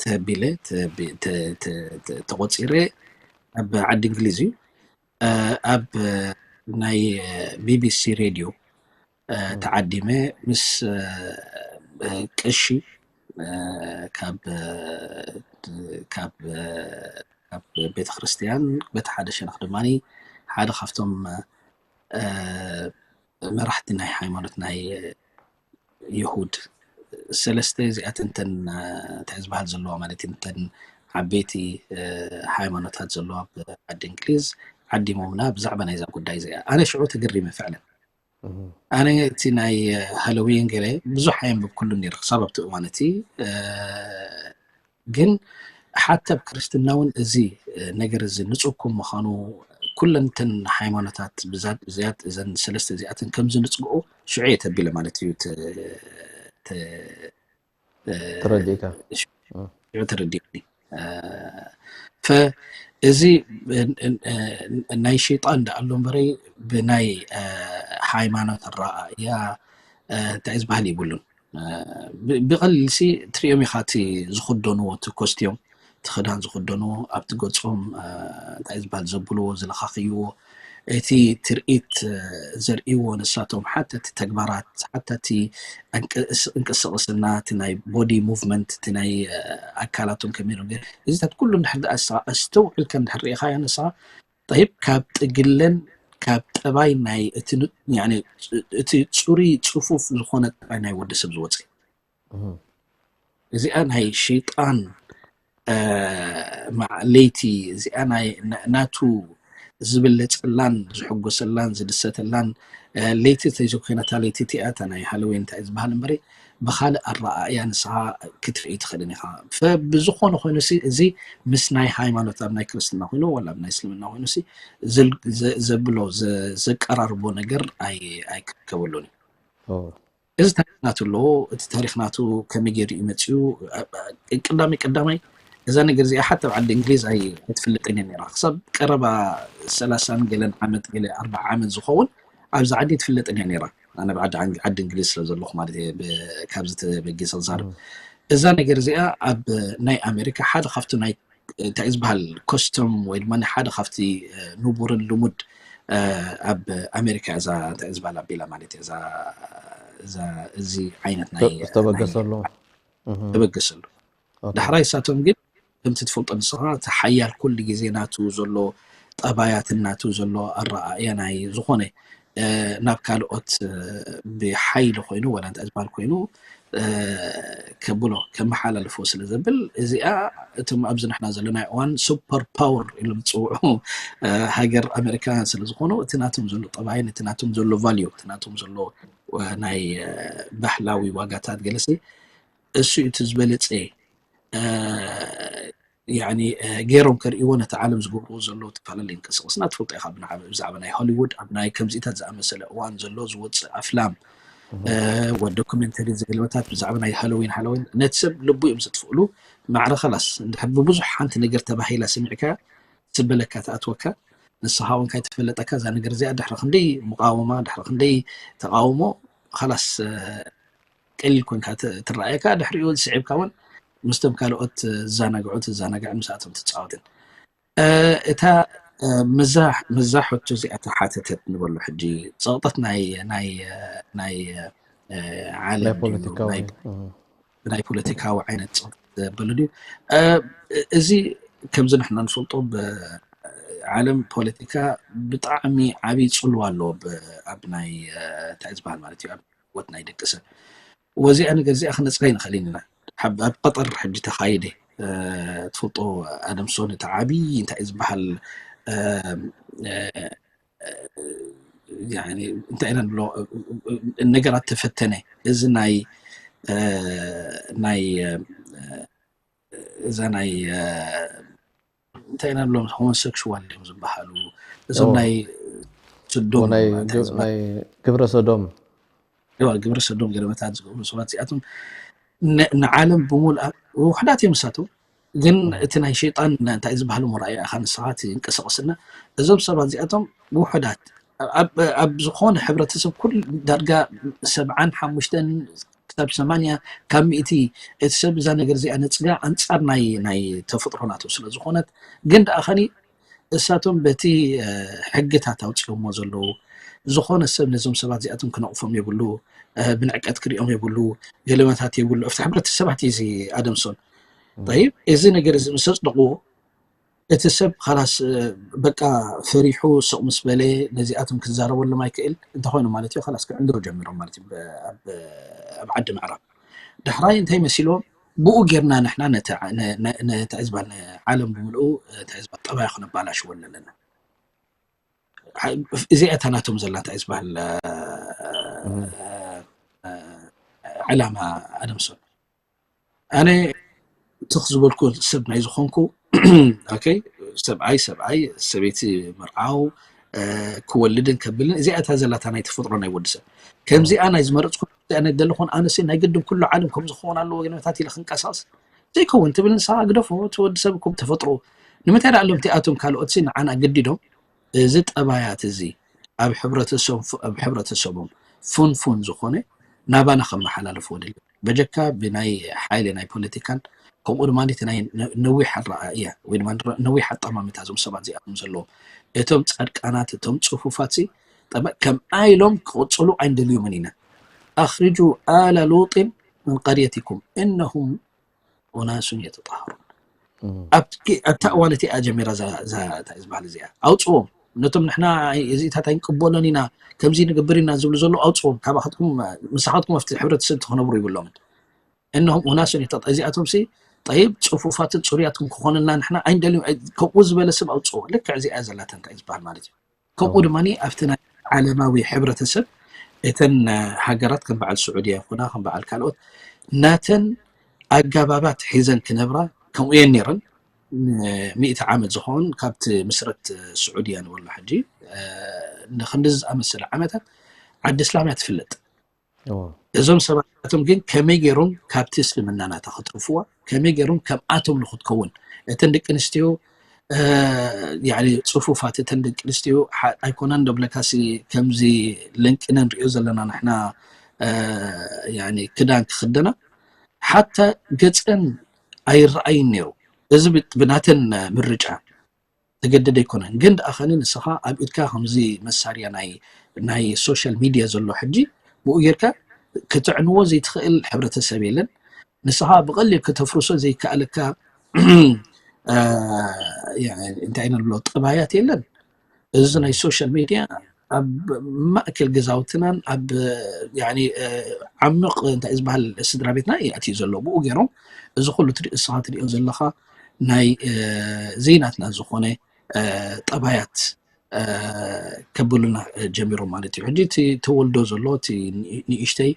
ተቢለ ተቆፂረ ኣብ ዓዲ እንግሊዝ እዩ ኣብ ናይ ቢቢሲ ሬድዮ ተዓዲመ ምስ ቀሺ ካብ ካብ ካብ ቤተክርስትያን በቲ ሓደ ሸነኽ ድማ ሓደ ካብቶም መራሕቲ ናይ ሃይማኖት ናይ የሁድ ሰለስተ እዚኣተን እተን እንታይ ዝበሃል ዘለዋ ማለት እዩ እተን ዓበይቲ ሃይማኖታት ዘለዋ ኣብ ዓዲ እንግሊዝ ዓዲሞምና ብዛዕባ ናይዛ ጉዳይ እዚኣ ኣነ ሽዑ ተገሪመ ፍዕለን ኣነ እቲ ናይ ሃሎዊን ገለ ብዙሕ ኣየንብብ ኩሉ ነይሩ ክሳብ ኣብቲ እዋን እቲ ግን ሓታ ኣብ ክርስትና እውን እዚ ነገር እዚ ንፁኩም ምዃኑ ኩለን እተን ሃይማኖታት ብዛት እዚኣት እዘን ሰለስተ እዚኣትን ከም ዝንፅግኡ ሽዑ እየ ተቢለ ማለት እዩ ተረዲእካ ሽዑ ተረዲእኒ ፈእዚ ናይ ሸይጣን ዳኣሎ እምበረይ ብናይ ሃይማኖት ኣረኣእያ እንታይ ዝበሃል ይብሉን ብቐሊልሲ ትሪኦም ኢኻ እቲ ዝኽደንዎ እቲ ኮስትዮም እቲ ክዳን ዝኽደንዎ ኣብቲ ገፆም እንታይ ዝበሃል ዘብልዎ ዝለኻኽይዎ እቲ ትርኢት ዘርእይዎ ንሳቶም ሓታ እቲ ተግባራት ሓታ እቲ እንቅስቕስና እቲ ናይ ቦዲ ሙቭመንት እቲ ናይ ኣካላቶም ከመይ ኢሎም እዚታት ኩሉ እንድሕር ደኣ ንስኻ ኣስተውዒልካ እንድሕር ርኢኻዮ ንስኻ ጠይብ ካብ ጥግለን ካብ ጠባይ ናይ እቲ ፅሩይ ፅፉፍ ዝኾነ ጠባይ ናይ ወዲ ሰብ ዝወፀ እዚኣ ናይ ሸይጣን ለይቲ እዚኣ ናቱ ዝብለፀላን ዝሕጎሰላን ዝድሰተላን ለይቲ ተይዘኮይነታ ለይቲ እቲኣታ ናይ ሃለወይን እንታይ ዝበሃል እምበሪ ብካልእ ኣረኣእያ ንስኻ ክትርኢ ትኽእልን ኢኻ። ብዝኾነ ኮይኑ እዚ ምስ ናይ ሃይማኖት ኣብ ናይ ክርስትና ኮይኑ ወላ ኣብ ናይ እስልምና ኮይኑ ዘብሎ ዘቀራርቦ ነገር ኣይክርከበሉን እዩ። እዚ ታሪክ ናቱ ኣለዎ። እቲ ታሪክ ናቱ ከመይ ገይሩ እዩ መፅኡ? ቀዳሚ ቀዳማይ እዛ ነገር እዚኣ ሓተ ኣብ ዓዲ እንግሊዝ ኣይትፍለጥን እየ ነራ። ክሳብ ቀረባ ሰላሳን ገለን ዓመት ገለ ኣርባዓ ዓመት ዝኸውን ኣብዚ ዓዲ ኣይትፍለጥን እየ ነራ። ኣነ ብዓዲ ዓዲ እንግሊዝ ስለ ዘለኹ ማለት እየ ካብዚ ተበጊሰ ክዛርብ። እዛ ነገር እዚኣ ኣብ ናይ ኣሜሪካ ሓደ ካብቲ ናይ እንታይ ዝበሃል ኮስተም ወይ ድማ ሓደ ካብቲ ንቡርን ልሙድ ኣብ ኣሜሪካ እዛ እንታይ ዝበሃል ኣቢላ ማለት እያ እዚ ዓይነት ናይ ዝተበገሰሉ ተበገሰሉ። ዳሕራይ እሳቶም ግን ከምቲ ትፈልጦ ንስኻ እቲ ሓያል ኩሉ ግዜ ናቱ ዘሎ ጠባያትን ናቱ ዘሎ ኣረኣእያ ናይ ዝኾነ ናብ ካልኦት ብሓይሊ ኮይኑ ወላ እንታይ ዝበሃል ኮይኑ ከብሎ ከመሓላልፎ ስለ ዘብል እዚኣ እቶም ኣብዚ ንሕና ዘለናዮ እዋን ሱፐር ፓወር ኢሎም ዝፅውዑ ሃገር ኣሜሪካውያን ስለ ዝኾኑ እቲ ናቶም ዘሎ ጠባይን እቲ ናቶም ዘሎ ቫልዩ እቲ ናቶም ዘሎ ናይ ባህላዊ ዋጋታት ገለሲ እሱ እቲ ዝበለፀ ገይሮም ከርእይዎ ነቲ ዓለም ዝገብርዎ ዘለዉ ዝተፈላለዩ እንቅስቃስና ትፈልጦ ኢኻ ብዛዕባ ናይ ሆሊውድ ኣብ ናይ ከምዚታት ዝኣመሰለ እዋን ዘሎ ዝወፅእ ኣፍላም ወ ዶኩሜንተሪ ዝግልበታት ብዛዕባ ናይ ሃሎዊን ሃሎዊን ነቲ ሰብ ልቡ እዮም ዘጥፍእሉ ማዕረ ከላስ እንድሕር ብብዙሕ ሓንቲ ነገር ተባሂላ ስሚዕካ ስበለካ ትኣትወካ ንስኻ እውን ካይተፈለጠካ እዛ ነገር እዚኣ ድሕሪ ክንደይ ሙቃወማ ድሕሪ ክንደይ ተቃውሞ ከላስ ቀሊል ኮንካ ትረኣየካ ድሕሪኡ ስዒብካ እውን ምስቶም ካልኦት ትዘናግዑ ትዘናግዕ ምስኣቶም ትፃወትን እታ ምዛ ሕቶ እዚኣ ተሓተተት ንበሎ ሕጂ ፀቕጠት ናይ ናይ ናይ ዓለም ፖለቲካዊ ናይ ፖለቲካዊ ዓይነት ፀቕጠት ዘበሎ ድዩ እዚ ከምዚ ንሕና ንፈልጦ ዓለም ፖለቲካ ብጣዕሚ ዓብይ ፅልዋ ኣለዎ ኣብ ናይ እንታይ ዝበሃል ማለት እዩ ኣብ ህይወት ናይ ደቂ ሰብ ወዚኣ ነገር እዚኣ ክነፅራ ይንኽእል ኢና ኣብ ቀጠር ሕጂ ተኻይደ ትፈልጦ ኣደምሶን እቲ ዓብይ እንታይ ዝበሃል እንታይ ኢና ንብሎ ነገራት ተፈተነ እዚ ናይ ናይ እዛ ናይ እንታይ ኢና ንብሎም ሆሞሴክሹዋል እዮም ዝበሃሉ እዞም ናይ ስዶም ናይ ግብረ ሰዶም ግብረ ሰዶም ገለመታት ዝገብሩ ሰባት እዚኣቶም ንዓለም ብምሉኣ ውሕዳት እዮም ንሳቶም ግን እቲ ናይ ሸይጣን እንታይ ዝበሃሉ መርኣያ ኢኻ ንስኻ እቲ እንቀሳቀስና እዞም ሰባት እዚኣቶም ውሕዳት ኣብ ዝኾነ ሕብረተሰብ ኩሉ ዳርጋ ሰብዓን ሓሙሽተን ክሳብ ሰማንያ ካብ ሚእቲ እቲ ሰብ እዛ ነገር እዚኣ ነፅጋ ኣንፃር ናይ ናይ ተፈጥሮ ናቱ ስለ ዝኾነት ግን ደኣ ኸኒ እሳቶም በቲ ሕግታት ኣውፅኦሞ ዘለዉ ዝኾነ ሰብ ነዞም ሰባት እዚኣቶም ክነቕፎም የብሉ ብንዕቀት ክሪኦም የብሉ ገለመታት የብሉ ኣብቲ ሕብረተሰባት እዩ እዚ ኣደምሶን ይብ እዚ ነገር እዚ ምስ ኣፅደቕዎ እቲ ሰብ ካላስ በቃ ፈሪሑ ስቕ ምስ በለ ነዚኣቶም ክዛረበሎም ኣይክእል እንተኾይኑ ማለት እዩ ካላስ ክዕንድሩ ጀሚሮም ማለት እዩ ኣብ ዓዲ ምዕራብ ዳሕራይ እንታይ መሲልዎም ብኡ ጌርና ንሕና ነቲ ዝበሃል ዓለም ብምልኡ ጠባይ ክነባላሽዎ ኣለና እዚኣ እታ ናቶም ዘላ እንታይ ዝበሃል ዕላማ ኣደምሶን ኣነ ትኽ ዝበልኩ ሰብ ናይ ዝኾንኩ ሰብኣይ ሰብኣይ ሰበይቲ ምርዓው ክወልድን ከብልን እዚኣ እታ ዘላታ ናይ ተፈጥሮ ናይ ወዲ ሰብ ከምዚኣ ናይ ዝመረፅኩ ደለኹን ኣነስ ናይ ግድን ኩሉ ዓለም ከም ዝኸውን ኣለዎ ገነታት ኢለ ክንቀሳቀስ ዘይከውን ትብል ንስኻ ግደፎ እቲ ወዲ ሰብ እኮ ተፈጥሮ ንምንታይ ደኣ ኣሎም እቲኣቶም ካልኦት ንዓና ኣገዲዶም እዚ ጠባያት እዚ ኣብ ሕብረተሰቦም ፍንፉን ዝኾነ ናባና ከመሓላልፍዎ ደሊ በጀካ ብናይ ሓይሊ ናይ ፖለቲካን ከምኡ ድማ ነዊሕ ኣረኣእያ ወይ ድማ ነዊሕ ኣጠማምታ እዞም ሰባት እዚኣቶም ዘለዎም እቶም ፃድቃናት እቶም ፅፉፋት ከምኣ ኢሎም ክቕፅሉ ኣይንደልዮምን ኢና ኣኽርጁ ኣለ ሉጢን ምን ቀርየቲኩም እነሁም ኡናሱን የተጣሃሩን ኣብታ እዋን እቲኣ ጀሚራ እንታይ ዝበሃል እዚኣ ኣውፅዎም ነቶም ንሕና እዚታት ኣይንቅበሎን ኢና ከምዚ ንገብር ኢና ዝብሉ ዘለዉ ኣውፅዎም ካባኻትኩም ምሳኻትኩም ኣብቲ ሕብረተሰብ ክነብሩ ይብሎምን እነሁም ኡናሱን እዚኣቶም ሲ ጠይብ፣ ጽፉፋትን ጽሩያትን ክኾንልና ንሕና ኣይንደልዩ። ከምኡ ዝበለ ሰብ ኣውፅኦ። ልክዕ እዚኣ ዘላታ እንታይ ዝበሃል ማለት እዩ። ከምኡ ድማ ኣብቲ ናይ ዓለማዊ ሕብረተሰብ፣ እተን ሃገራት ከም በዓል ስዑድያ ይኹና ከም በዓል ካልኦት ናተን ኣገባባት ሒዘን ክነብራ ከምኡ እየን ነይረን። ሚእቲ ዓመት ዝኸውን ካብቲ ምስረት ስዑድያ ንበሎ ሕጂ ንክንድዚ ዝኣመሰለ ዓመታት ዓዲ እስላም እያ ትፍለጥ። እዞም ሰባት እዚኣቶም ግን ከመይ ገይሮም ካብቲ እስልምና ናታ ክትርፍዋ፣ ከመይ ገይሮም ከምኣቶም ንክትከውን፣ እተን ደቂ ኣንስትዮ ጽፉፋት፣ እተን ደቂ ኣንስትዮ ኣይኮናን ዶ ብለካሲ፣ ከምዚ ለንቅነ ንሪኦ ዘለና ንሕና ክዳን ክክደና ሓታ ገፀን ኣይረኣይን ነይሩ። እዚ ብናተን ምርጫ ተገደደ ኣይኮነን። ግን ደኣ ኸኒ ንስኻ ኣብ ኢድካ ከምዚ መሳርያ ናይ ናይ ሶሻል ሚድያ ዘሎ ሕጂ ብኡ ጌርካ ክትዕንዎ ዘይትኽእል ሕብረተሰብ የለን። ንስኻ ብቐሊል ከተፍርሶ ዘይከኣለካ እንታይ ኢና ንብሎ ጠባያት የለን። እዚ ናይ ሶሻል ሚድያ ኣብ ማእከል ገዛውትናን ኣብ ዓሚቕ እንታይ ዝበሃል ስድራ ቤትና እዩ ኣትዩ ዘሎ። ብኡ ገይሮም እዚ ኩሉ እስኻ ትሪኦ ዘለኻ ናይ ዘይናትና ዝኾነ ጠባያት ከብሉና ጀሚሮም ማለት እዩ። ሕጂ እቲ ተወልዶ ዘሎ እቲ ንእሽተይ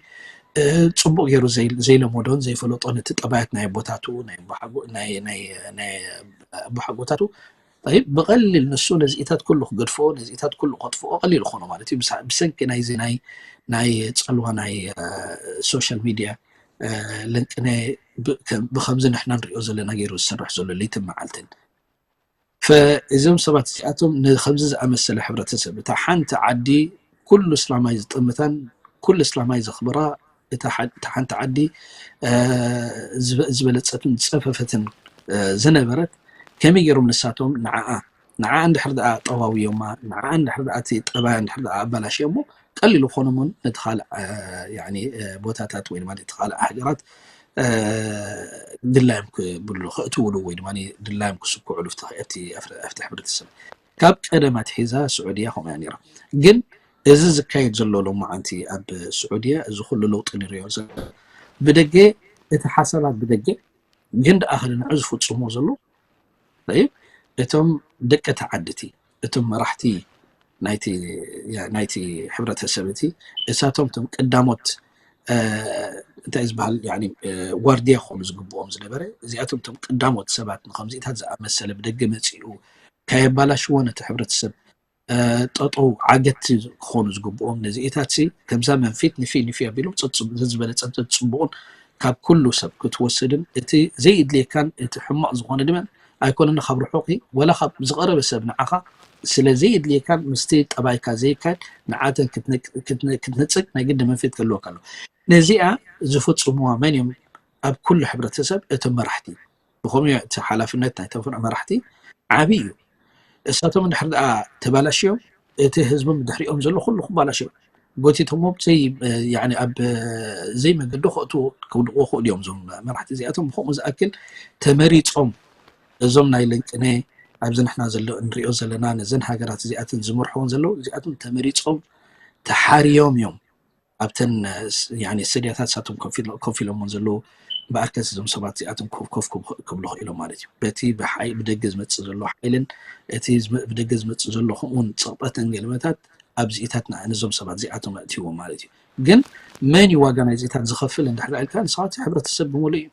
ፅቡቅ ገይሩ ዘይለመዶን ዘይፈለጦን እቲ ጠባያት ናይ ኣቦታቱ ናይ ኣቦሓጎታቱ ብቐሊል ንሱ ነዚኢታት ኩሉ ክገድፎ ነዚኢታት ኩሉ ከጥፍኦ ቀሊል ይኾኖ ማለት እዩ። ብሰንኪ ናይዚ ናይ ፀልዋ ናይ ሶሻል ሚድያ ለንቅነ ብከምዚ ንሕና ንሪኦ ዘለና ገይሩ ዝሰርሕ ዘሎ ለይትን መዓልትን። እዞም ሰባት እዚኣቶም ንከምዚ ዝኣመሰለ ሕብረተሰብ እታ ሓንቲ ዓዲ ኩሉ እስላማይ ዝጥምታን ኩሉ እስላማይ ዘኽብራ እታ ሓንቲ ዓዲ ዝበለፀትን ዝፀፈፈትን ዝነበረት ከመይ ገይሮም ንሳቶም ንዓኣ ንዓ እንድሕር ደኣ ጠዋውዮማ ንዓ እንድሕር ደኣ እቲ ጠባያ እንድሕር ደኣ ኣባላሽዮሞ ቀሊሉ ኮኖም እውን ነቲ ካልእ ቦታታት ወይ ድማ እቲ ካልእ ሃገራት ድላዮም ክብሉ ከእትውሉ ወይ ድማ ድላዮም ክስኩዕሉ ኣብቲ ሕብረተሰብ ካብ ቀደም ኣትሒዛ ስዑድያ ከምኡ እያ ነይራ። ግን እዚ ዝካየድ ዘሎ ሎማዓንቲ ኣብ ስዑድያ እዚ ኩሉ ለውጢ ንሪኦ ዘለና ብደገ እቲ ሓሳባት ብደገ ግን ደኣ ከ ንዑ ዝፍፅሞ ዘሎ እቶም ደቂ ተዓድቲ እቶም መራሕቲ ናይቲ ናይቲ ሕብረተሰብ እቲ እሳቶም እቶም ቀዳሞት እንታይ ዝበሃል ዋርድያ ክኾኑ ዝግብኦም ዝነበረ እዚኣቶም እቶም ቀዳሞት ሰባት ንከምዚኢታት ዝኣመሰለ ብደገ መፂኡ ካየባላሽዎ ነቲ ሕብረተሰብ ጠጠው ዓገቲ ክኾኑ ዝግብኦም ነዚኢታት ሲ ከምዛ መንፊት ንፊ ንፊ ኣቢሎም ዘዝበለፀን ዘዝፅቡቑን ካብ ኩሉ ሰብ ክትወስድን እቲ ዘይድልየካን እቲ ሕማቕ ዝኾነ ድማ ኣይኮነን ካብ ርሑቕ ወላ ካብ ዝቐረበ ሰብ ንዓኻ ስለ ዘይድልየካን ምስቲ ጠባይካ ዘይካድ ንዓተን ክትነፅግ ናይ ግዲ መንፊት ክህልወካ ኣሎ። ነዚኣ ዝፍፅሙዋ መን እዮም? ኣብ ኩሉ ሕብረተሰብ እቶም መራሕቲ ብኸምኡ እቲ ሓላፍነት ናይቶም መራሕቲ ዓብዪ እዩ። እሳቶም እንድሕር ደኣ ተባላሽዮም እቲ ህዝቦም ብድሕሪኦም ዘሎ ኩሉ ክባላሽዮ ጎቲቶሞ ኣብ ዘይመገዱ ከእትዎ ክውድቕዎ ክእሉ እዮም። እዞም መራሕቲ እዚኣቶም ብከምኡ ዝኣክል ተመሪፆም እዞም ናይ ለንቅነ ኣብዚ ንሕና ዘሎ እንሪኦ ዘለና ነዘን ሃገራት እዚኣተን ዝመርሕዎን ዘለዉ እዚኣቶም ተመሪፆም ተሓርዮም እዮም። ኣብተን ሰድያታት ሳቶም ኮፍ ኢሎሞ ዘለዉ እምበኣርከስ እዞም ሰባት እዚኣቶም ኮፍ ኮፍ ክብሉ ክኢሎም ማለት እዩ። በቲ ብደገ ዝመፅእ ዘሎ ሓይልን እቲ ብደገ ዝመፅእ ዘሎ ከምኡውን ፀቕጠትን ገልመታት ኣብዚኢታት ነዞም ሰባት እዚኣቶም ኣእትይዎም ማለት እዩ። ግን መን እዩ ዋጋ ናይዚኢታት ዝኸፍል እንድሕር ኢልካ ንስኻ እቲ ሕብረተሰብ ብምሉእ እዩ።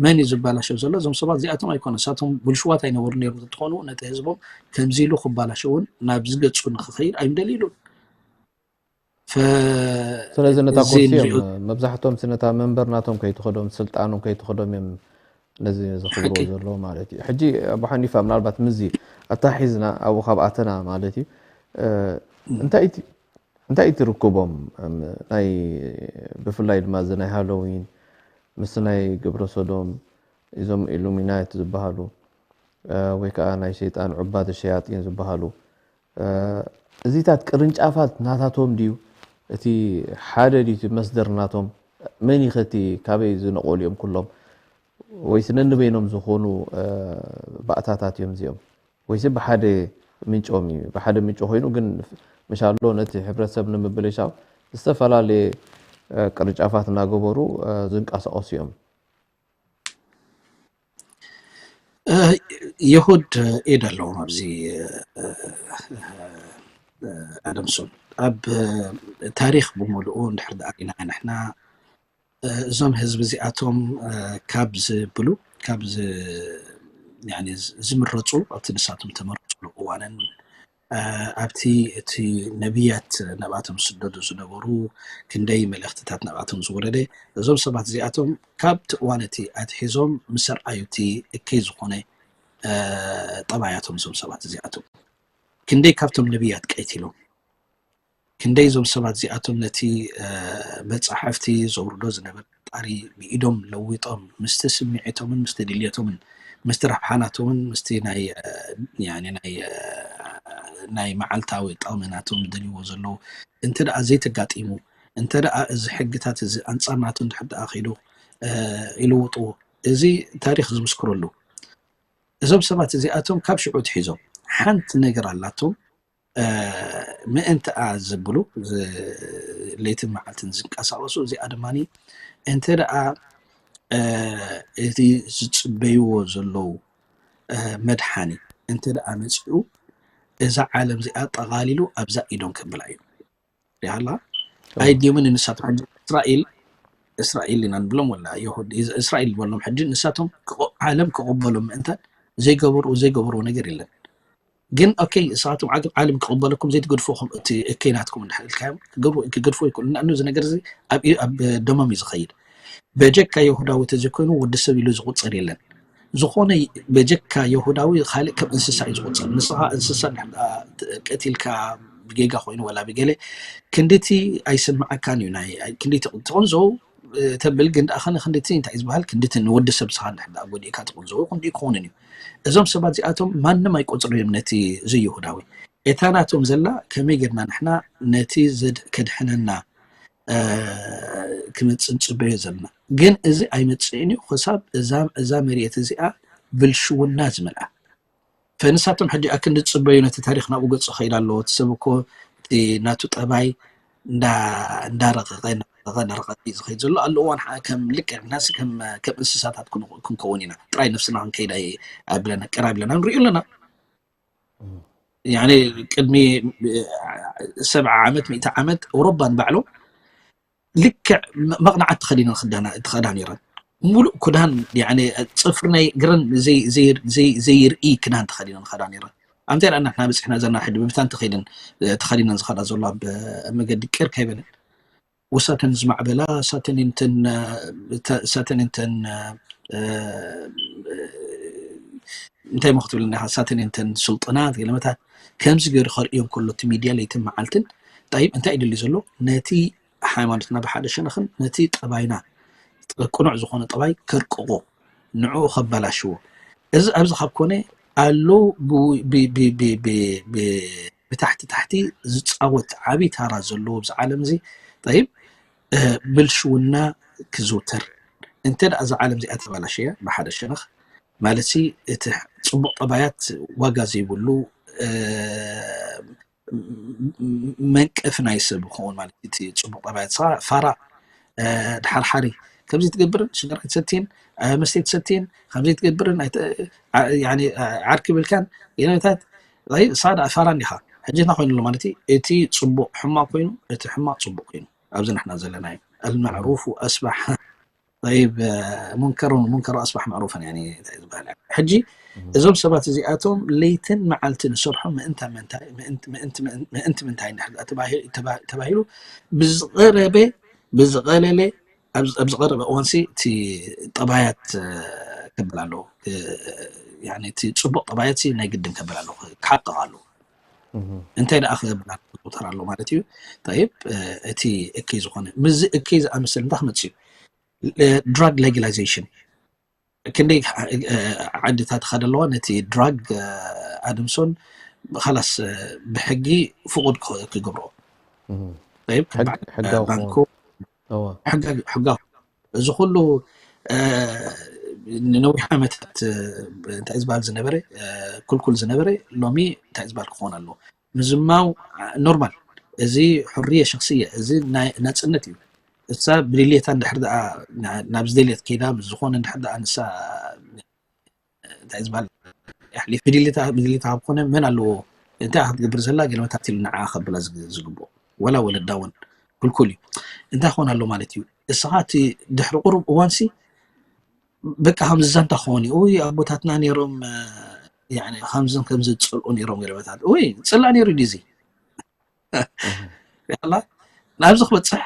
መን እዩ ዝባላሸው ዘሎ? እዞም ሰባት እዚኣቶም ኣይኮነ ሳቶም ብልሽዋት ኣይነበሩ ነይሩ እንትኾኑ ነቲ ህዝቦም ከምዚ ኢሉ ክባላሸውን ናብ ዝገፁ ንክኸይድ ኣይምደልይሉን። ስለዚ ነታ ኩርሲ እዮም መብዛሕቶም ነታ መንበር ናቶም ከይትኸዶም ስልጣኖም ከይትኸዶም እዮም ነዚ ዝኽብርዎ ዘለዉ ማለት እዩ። ሕጂ ኣቦ ሓኒፋ ምናልባት ምዚ ኣታሒዝና ኣብኡ ካብ ኣተና ማለት እዩ እንታይ እቲ እንታይ እቲ ርክቦም ናይ ብፍላይ ድማ እዚ ናይ ሃሎዊን ምስ ናይ ግብረ ሶዶም እዞም ኢሉሚናት ዝበሃሉ ወይ ከዓ ናይ ሸይጣን ዑባድ ሸያጢን ዝበሃሉ እዚታት ቅርንጫፋት ናታቶም ድዩ? እቲ ሓደ ድዩ እቲ መስደር ናቶም? መን እዩ ከቲ ካበይ ዝነቆሉ እዮም ኩሎም? ወይስ ነንበይኖም ዝኾኑ ባእታታት እዮም እዚኦም? ወይስ ብሓደ ምንጮም እዩ? ብሓደ ምንጮ ኮይኑ ግን ምሻሎ ነቲ ሕብረተሰብ ንምብልሻው ዝተፈላለየ ቅርንጫፋት እናገበሩ ዝንቀሳቀሱ እዮም። የሁድ ኢድ ኣለዎም ኣብዚ። ኣደምሶን ኣብ ታሪክ ብምሉኡ እንድሕር ደኣ ሪና ንሕና እዞም ህዝቢ እዚኣቶም ካብ ዝብሉ ካብ ዝምረፁ ኣብቲ ንሳቶም ተመረፁሉ እዋንን ኣብቲ እቲ ነብያት ናብኣቶም ዝስደዱ ዝነበሩ ክንደይ መልእክትታት ናብኣቶም ዝወረደ እዞም ሰባት እዚኣቶም ካብቲ እዋን እቲ ኣትሒዞም ምስ ኣርኣዩ እቲ እከይ ዝኾነ ጠባያቶም እዞም ሰባት እዚኣቶም ክንደይ ካብቶም ነብያት ቀይቲሎም ክንደይ እዞም ሰባት እዚኣቶም ነቲ መጻሕፍቲ ዘውርዶ ዝነበረ ጣሪ ብኢዶም ለዊጦም ምስቲ ስምዒቶምን ምስቲ ድልየቶምን ምስቲ ረብሓናቶምን ምስቲ ናይ ናይ መዓልታዊ ጠቕሚ ናቶም ዝደልይዎ ዘለዉ እንተ ደኣ ዘይተጋጢሙ እንተ ደኣ እዚ ሕግታት እዚ ኣንጻር ናቱ እንድሕር ደኣ ከይዱ ይልውጥዎ እዚ ታሪክ ዝምስክረሉ እዞም ሰባት እዚኣቶም ካብ ሽዑ ትሒዞም ሓንቲ ነገር ኣላቶም ምእንትኣ ዝብሉ ለይትን መዓልትን ዝንቀሳቀሱ እዚኣ ድማ እንተ ደኣ እቲ ዝፅበይዎ ዘለዉ መድሓኒ እንተ ደኣ መፂኡ እዛ ዓለም እዚኣ ጠቓሊሉ ኣብዛ ኢዶም ከብላ እዩ ሪሃላ ኣይድዮምን ንሳቶም ሕጂ እስራኤል እስራኤል ኢና ንብሎም ወላ ይሁድ እስራኤል ዝበሎም ሕጂ ንሳቶም ዓለም ክቕበሎም ምእንታን ዘይገበሩ ዘይገበሩ ነገር የለን ግን ኦኬ ንስኻቶም ዓለም ክቕበለኩም ዘይትገድፎ እቲ እከይ ናትኩም እንዳሓልካዮም ክገድፎ ይክእሉ ንኣኑ እዚ ነገር እዚ ኣብ ደሞም እዩ ዝኸይድ በጀካ ይሁዳዊ ተዘይኮይኑ ወዲ ሰብ ኢሉ ዝቁፀር የለን ዝኾነ በጀካ ይሁዳዊ ካልእ ከም እንስሳ እዩ ዝቁፀር ንስኻ እንስሳ ቀቲልካ ብጌጋ ኮይኑ ወላ ብገለ ክንድቲ ኣይስምዓካን እዩ ናይ ክንድቲ ትቕንዘው ተብል ግን ደኣ ከነ ክንድቲ እንታይ ዝበሃል ክንድቲ ንወዲ ሰብ ስኻ እንድሕር ደኣ ጎዲእካ ትቕንዘው ክንዲ ክኸውን እዩ እዞም ሰባት እዚኣቶም ማንም ኣይቆፅሩ እዮም ነቲ ዘይሁዳዊ እታ ናቶም ዘላ ከመይ ጌርና ንሕና ነቲ ከድሕነና ክመፅእ ንፅበዮ ዘለና ግን እዚ ኣይመፅእን እዩ ክሳብ እዛ መሬት እዚኣ ብልሽውና ዝመልኣ ፈንሳቶም ሕጂ ኣክንዲ ዝፅበዩ ነቲ ታሪክ ናብኡ ገፁ ከይድ ኣለዎ እቲ ሰብ እኮ እቲ ናቱ ጠባይ እንዳረቀቀ እንዳረቀቀ ዝኸይድ ዘሎ ኣሎ እዋን ከም ልክዕ ናሲ ከም እንስሳታት ክንከውን ኢና ጥራይ ነፍስና ክንከይድ ኣይብለና ቅር ኣይብለና ንሪኦ ኣለና ያኒ ቅድሚ ሰብዓ ዓመት ሚእቲ ዓመት ኣውሮባ ንባዕሎም ልክዕ መቕናዓት ተኸዲነን ክዳና ይረን ሙሉእ ክዳን ጽፍሪ ናይ እግረን ዘይርኢ ክዳን ተኸዲነን ኸዳ ነይረን ኣምታይ ደኣ ናሕና በፂሕና ዘና ሕጂ ብብታን ተኸይደን ተኸዲነን ዝኸዳ ዘሎ ኣብ መገዲ ቅር ከይበለን ወሳተን ዝማዕበላ ሳተን እንተን ሳተን እንተን እንታይ ሞ ክትብለና ኢኻ ሳተን እንተን ስልጥናት ገለመታት ከምዚ ገይሩ ከርእዮም ከሎ እቲ ሚድያ ለይትን መዓልትን ጠይብ እንታይ ይደሊ ዘሎ ነቲ ሃይማኖትና ብሓደ ሸነኽን ነቲ ጠባይና ቅኑዕ ዝኾነ ጠባይ ከርቅቆ ንዕኡ ከበላሽዎ እዚ ኣብዚ ካብ ኮነ ኣሎ ብታሕቲ ታሕቲ ዝፃወት ዓብይ ታራ ዘለዎ ኣብዚ ዓለም እዚ ጠይብ ብልሽውና ክዝውተር እንተ ደኣ እዛ ዓለም እዚኣ ተበላሸያ ብሓደ ሸነኽ ማለት እቲ ፅቡቅ ጠባያት ዋጋ ዘይብሉ መንቀፊ ናይ ሰብ ክኸውን ማለት እቲ ፅቡቅ ጠባያት ስኻ ፋራ ድሓርሓሪ ከምዚ ትገብርን ሽጋራ ትሰትይን መስተ ትሰትይን ከምዚ ትገብርን ዓርኪ ብልካን ገለመታት ንሳ ደኣ ፋራ እንዲኻ ሕጂ እንታይ ኮይኑ ኣሎ ማለት እቲ ፅቡቅ ሕማቅ ኮይኑ እቲ ሕማቅ ፅቡቅ ኮይኑ ኣብዚ ንሕና ዘለናዮ المعروف أصبح طيب منكر منكر أصبح معروفا يعني ዝበሃል ሕጂ እዞም ሰባት እዚኣቶም ለይትን መዓልትን ዝሰርሖም ምእንቲ ምንታይ ምእንቲ ምንታይ ተባሂሉ ብዝቐረበ ብዝቐለለ ኣብ ዝቐረበ እዋንሲ እቲ ጠባያት ከብል ኣለዎ እቲ ፅቡቅ ጠባያት ናይ ግድን ከብል ኣለዎ ክሓቅቕ ኣለዎ እንታይ ደኣ ክብል ኣሎ ማለት እዩ ጠይብ እቲ እከይ ዝኾነ ምዚ እከይ ዝኣምስል እንታይ ክመፅእ እዩ drug legalization ክንደይ ዓድታት ይኸደ ኣለዋ ነቲ drug ኣድምሶን ኻላስ ብሕጊ ፍቁድ ክገብርኦ ሕጋዊ እዚ ኩሉ ንነዊሕ ዓመታት እንታይ ዝበሃል ዝነበረ ኩልኩል ዝነበረ ሎሚ እንታይ ዝበሃል ክኾን ኣለዎ ምዝማው ኖርማል እዚ ሕርየ ሸክስየ እዚ ናፅነት እዩ እሳ ብድልየታ እንድሕር ደኣ ናብ ዝደልየት ከይዳ ምስ ዝኾነ እንድሕር ደኣ ንሳ እንታይ ዝበሃል ኣሕሊፍ ብድሌታ ብድሌታ ካብ ኮነ መን ኣለዎ እንታይ ክትገብር ዘላ ገለመታት ኢሉ ንዓ ከብላ ዝግ- ዝግብኦ ወላ ወለዳ እውን ክልኩል እዩ። እንታይ ክኾን ኣሎ ማለት እዩ? እስኻ እቲ ድሕሪ ቁሩብ እዋንሲ በቃ ከምዚ ዛንታ ክኾን እዩ። ኡይ ኣቦታትና ነይሮም እ፣ ያኒ ከምዝን ከምዚ ዝፅልኡ ነይሮም ገለመታት። ኡይ ፅላእ ነይሩ ድዩ እዚ? ያላ ናብዚ ክበፅሕ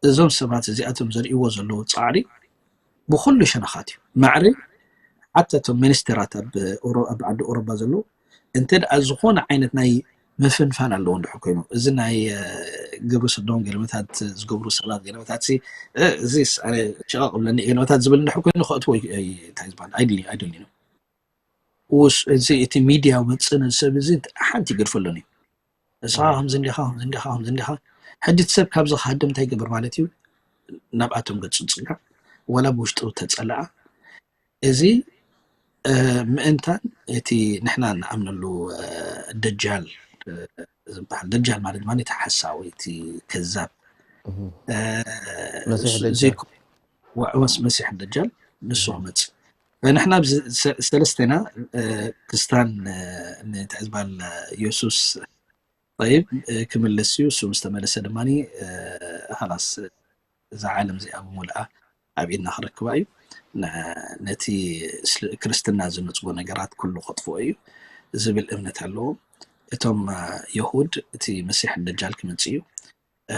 እዞም ሰባት እዚኣቶም ዘርእይዎ ዘለዉ ፃዕሪ ብኩሉ ሸነኻት እዩ። ማዕረ ሓታ እቶም ሚኒስትራት ኣብ ኦሮ- ኣብ ዓዲ ኦሮባ ዘለዉ እንተ ደኣ ዝኾነ ዓይነት ናይ ምፍንፋን ኣለዎ እንድሕር ኮይኑ እዚ ናይ እ፣ ግብሪ ስዶም ገለመታት ዝገብሩ ሰባት ገለመታት ሲ እ፣ እዚስ ኣነ ሽቓቕ ብለኒ ገለመታት ዝብል እንድሕር ኮይኑ ከእትዎ ይ- ይ- እንታይ ዝበሃል ኣይድሊ ኣይደልዩ ውስ እዚ እቲ ሚድያ መፅን ሰብ እዚ ሓንቲ ይገድፈሎን እዩ። ንስኻ ከምዚ እንዲኻ ከምዚ እንዲኻ ከምዚ እንዲኻ ሕጂ እቲ ሰብ ካብዚ ክሃድም እንታይ ይገብር ማለት እዩ? ናብኣቶም ገፁ ፅጋዕ ወላ ብውሽጡ ተፀልኣ እዚ እ፣ ምእንታን እቲ ንሕና ንኣምነሉ እ፣ ደጃል እ፣ ዝበሃል ደጃል ማለት ድማ እቲ ሓሳዊ እቲ ከዛብ እ፣ መሲሕ እሱ- ደጃል። ዘይኮ- ወ- ወስ- መሲሕ ደጃል ንሱ ክመፅእ ንሕና ኣብዚ ሰ- ሰለስቴና እ፣ ክስታን እ፣ ንትዕዝባል የሱስ ጠይብ እ፣ ክምልስ እዩ። እሱ ምስ ተመለሰ ድማ እ፣ ኻላስ እዛ ዓለም እዚኣ ብምልኣ ኣብ ኢድና ክረክባ እዩ። ን- ነቲ እስል- ክርስትና ዝነፅጎ ነገራት ኩሉ ከጥፍኦ እዩ ዝብል እምነት ኣለዎም። እቶም እ፣ የሁድ እቲ መሲሕ ደጃል ክመፅእ እዩ እ፣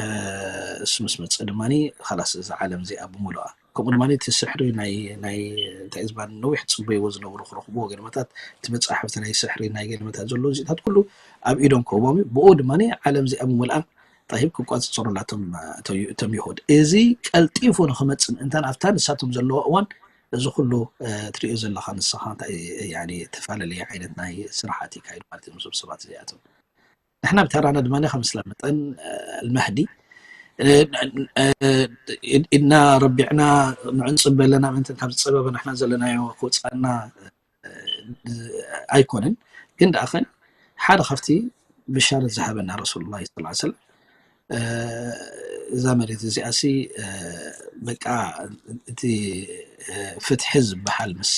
እሱ ምስ መፀ ድማ ኻላስ እዛ ዓለም እዚኣ ብምሉኣ ከምኡ ድማ እቲ ስሕሪ ናይ ናይ እንታይ ዝበሃል ነዊሕ ፅበይዎ ዝነበሩ ክረኽብዎ ገለመታት እቲ መፅሓፍቲ ናይ ስሕሪ ናይ ገለመታት ዘሎ እዚታት ኩሉ ኣብ ኢዶም ክህቦም እዩ። ብኡ ድማ ዓለም እዚኣ ብምልኣ ጠሂብ ክቋፅፅሩላቶም እቶም ይሁድ እዚ ቀልጢፉ ንክመፅእ ምእንታን ኣብታ ንሳቶም ዘለዎ እዋን እዚ ኩሉ እ፣ ትሪኦ ዘለኻ ንስኻ እንታይ ያኒ ተፈላለየ ዓይነት ናይ ስራሓት ይካየድ ማለት እዮም እዞም ሰባት እዚኣቶም ንሕና ብተራና ድማ ከም እስላም መጠን ኣልመህዲ ኢድና ረቢዕና ንዕንፅብ በለና ምእንትን ካብ ዝፀበበ ንሕና ዘለናዮ ክውፃና ኣይኮነን ግን ደኣ ኸን ሓደ ካብቲ ብሻረት ዝሃበና ረሱሉላ ስ ሰለም እዛ መሬት እዚኣ ሲ በቃ እቲ ፍትሒ ዝበሃል ምስ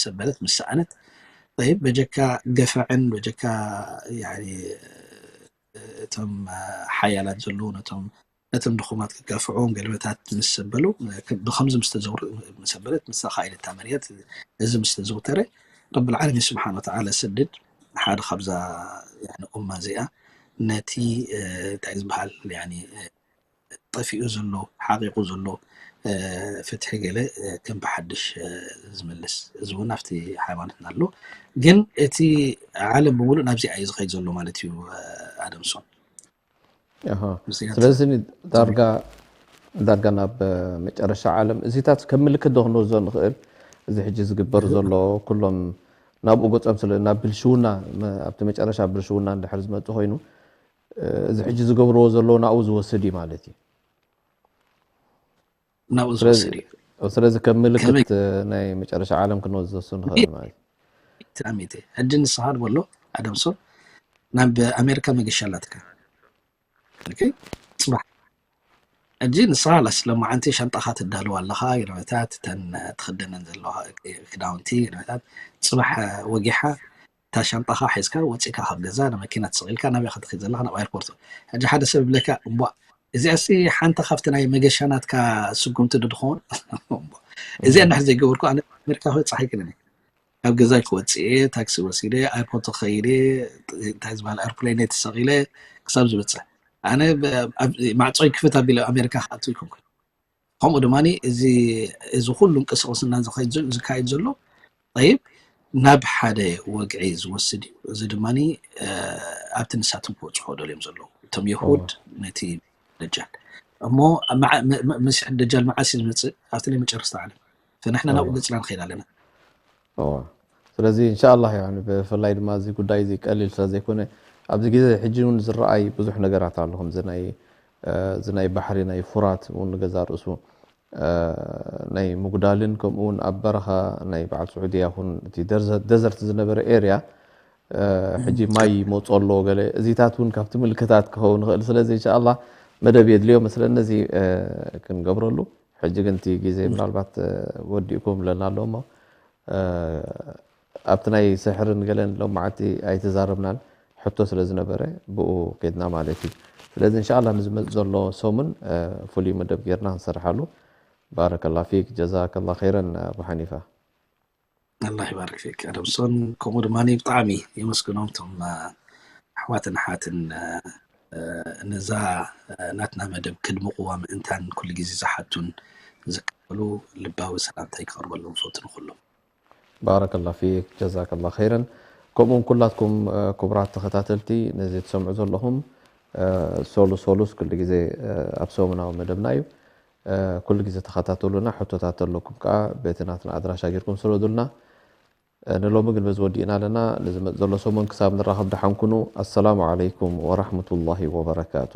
ሰበለት ምስ ሰኣነት በጀካ ገፈዕን በጀካ እቶም ሓያላት ዘለዉ ነቶም ነቶም ድኹማት ክጋፍዑ ገለመታት ምስ ዘበሉ ብከምዚ ምስ ተዘውረ መሰበለት ንሳ ከዓ ኢለታ መርየት እዚ ምስ ተዘውተረ ረብል ዓለሚን ስብሓን ወተዓላ ሰድድ ሓደ ካብዛ ኡማ እዚኣ ነቲ እንታይ ዝበሃል ጠፊኡ ዘሎ ሓቂቁ ዘሎ ፍትሒ ገለ ከም ብሓድሽ ዝምልስ እዚ እውን ኣብቲ ሃይማኖትና ኣሎ ግን እቲ ዓለም ብምሉእ ናብዚኣ እዩ ዝኸይድ ዘሎ ማለት እዩ ኣደምሶን ስለዚ ዳርጋ ዳርጋ ናብ መጨረሻ ዓለም እዚታት ከም ምልክት ዶ ክንወስዶ ንኽእል እዚ ሕጂ ዝግበር ዘሎ ኩሎም ናብኡ ገፆም ስለ ናብ ብልሽውና ኣብቲ መጨረሻ ብልሽውና እንድሕር ዝመፁ ኮይኑ እዚ ሕጂ ዝገብርዎ ዘለዎ ናብኡ ዝወስድ እዩ ማለት እዩ ናብኡ ዝወስድ እዩ ስለዚ ከም ምልክት ናይ መጨረሻ ዓለም ክንወስዶ ንኽእል ማለት እዩ ሕጂ ንስኻ በሎ ኣደምሶ ናብ ኣሜሪካ መገሻ ኣላትካ ፅባሕ ሕጂ ንስኻ ላስ ለማዓንቲ ሻንጣኻ ትዳልዋ ኣለኻ ገለመታት እተን ትኽደነን ዘለዋ ክዳውንቲ ገለመታት ፅባሕ ወጊሓ እታ ሻንጣኻ ሒዝካ ወፂእካ ካብ ገዛ ንመኪና ትስቕ ኢልካ ናበይ ክትኸይድ ዘለኻ ናብ ኣየርፖርት ሕጂ ሓደ ሰብ ይብለካ እቧ እዚኣሲ ሓንቲ ካብቲ ናይ መገሻ ናትካ ስጉምቲ ዶ ትኸውን እዚኣ እንድሕር ዘይገበርኩ ኣነ ኣሜሪካ ክበፅሕ ኣይክእልን ካብ ገዛይ ክወፅእ እየ ታክሲ ወሲደ ኣርፖርት ክኸይድ እየ እንታይ ዝበሃል ኣርፕሌን ተሰቂለ ክሳብ ዝበፅሕ ኣነ ማዕፆይ ክፍት ኣቢለ ኣሜሪካ ክኣቱ ይኮንኩ ከምኡ ድማ እዚ እዚ ኩሉ እንቅስቅስና ዝካየድ ዘሎ ይብ ናብ ሓደ ወግዒ ዝወስድ እዩ እዚ ድማ ኣብቲ ንሳቶም ክወፅሖ ደልዮም ዘለዉ እቶም የሁድ ነቲ ደጃል እሞ መሲሕ ደጃል መዓስ እዩ ዝመፅእ ኣብቲ ናይ መጨረስታ ዓለም ንሕና ናብኡ ገፅና ንኸይድ ኣለና ስለዚ እንሻላ ብፍላይ ድማ እዚ ጉዳይ እዚ ቀሊል ስለ ዘይኮነ ኣብዚ ግዜ ሕጂ እውን ዝረኣይ ብዙሕ ነገራት ኣሎ ከምዚ ናይ እዚ ናይ ባሕሪ ናይ ፍራት እውን ንገዛ ርእሱ ናይ ምጉዳልን ከምኡውን ኣብ በረኻ ናይ በዓል ስዑድያ ኹን እቲ ደዘርት ዝነበረ ኤርያ ሕጂ ማይ ይመፁ ኣለዎ ገለ እዚታት እውን ካብቲ ምልክታት ክኸውን ይኽእል ስለዚ እንሻላ መደብ የድልዮ መስለኒ እዚ ክንገብረሉ ሕጂ ግን እቲ ግዜ ምናልባት ወዲእኩም ብለና ኣሎ እሞ ኣብቲ ናይ ስሕርን ገለን ሎም መዓልቲ ኣይተዛረብናን፣ ሕቶ ስለ ዝነበረ ብኡ ከድና ማለት እዩ። ስለዚ እንሻላ ንዝመፅ ዘሎ ሰሙን ፍሉይ መደብ ጌርና ክንሰርሓሉ። ባረከላ ፊክ ጀዛከላ ኸይረን ኣቡ ሓኒፋ። ኣላ ይባርክ ፊክ ኣደምሶን። ከምኡ ድማ ብጣዕሚ የመስግኖም እቶም ኣሕዋትን ኣሓትን ነዛ ናትና መደብ ክድምቕዋ ምእንታን ኩሉ ግዜ ዝሓቱን ዝከተሉ ልባዊ ሰላምታይ ክቐርበሎም ፈቱ ንኩሎም። ባረከላ ፊክ ጀዛከላ ኸይረን። ከምኡውን ኩላትኩም ክቡራት ተኸታተልቲ ነዚ ትሰምዑ ዘለኹም ሶሉስ ሶሉስ ኩሉ ግዜ ኣብ ሰሙናዊ መደብና እዩ። ኩሉ ግዜ ተኸታተሉና። ሕቶታት ተለኩም ከዓ በቲ ናትና ኣድራሻ ጌርኩም ስረዱልና። ንሎሚ ግን በዚ ወዲእና ኣለና። ንዝመፅ ዘሎ ሰሙን ክሳብ ንራኸብ ደሓን ኩኑ። ኣሰላሙ ዓለይኩም ወራህመቱላሂ ወበረካቱ።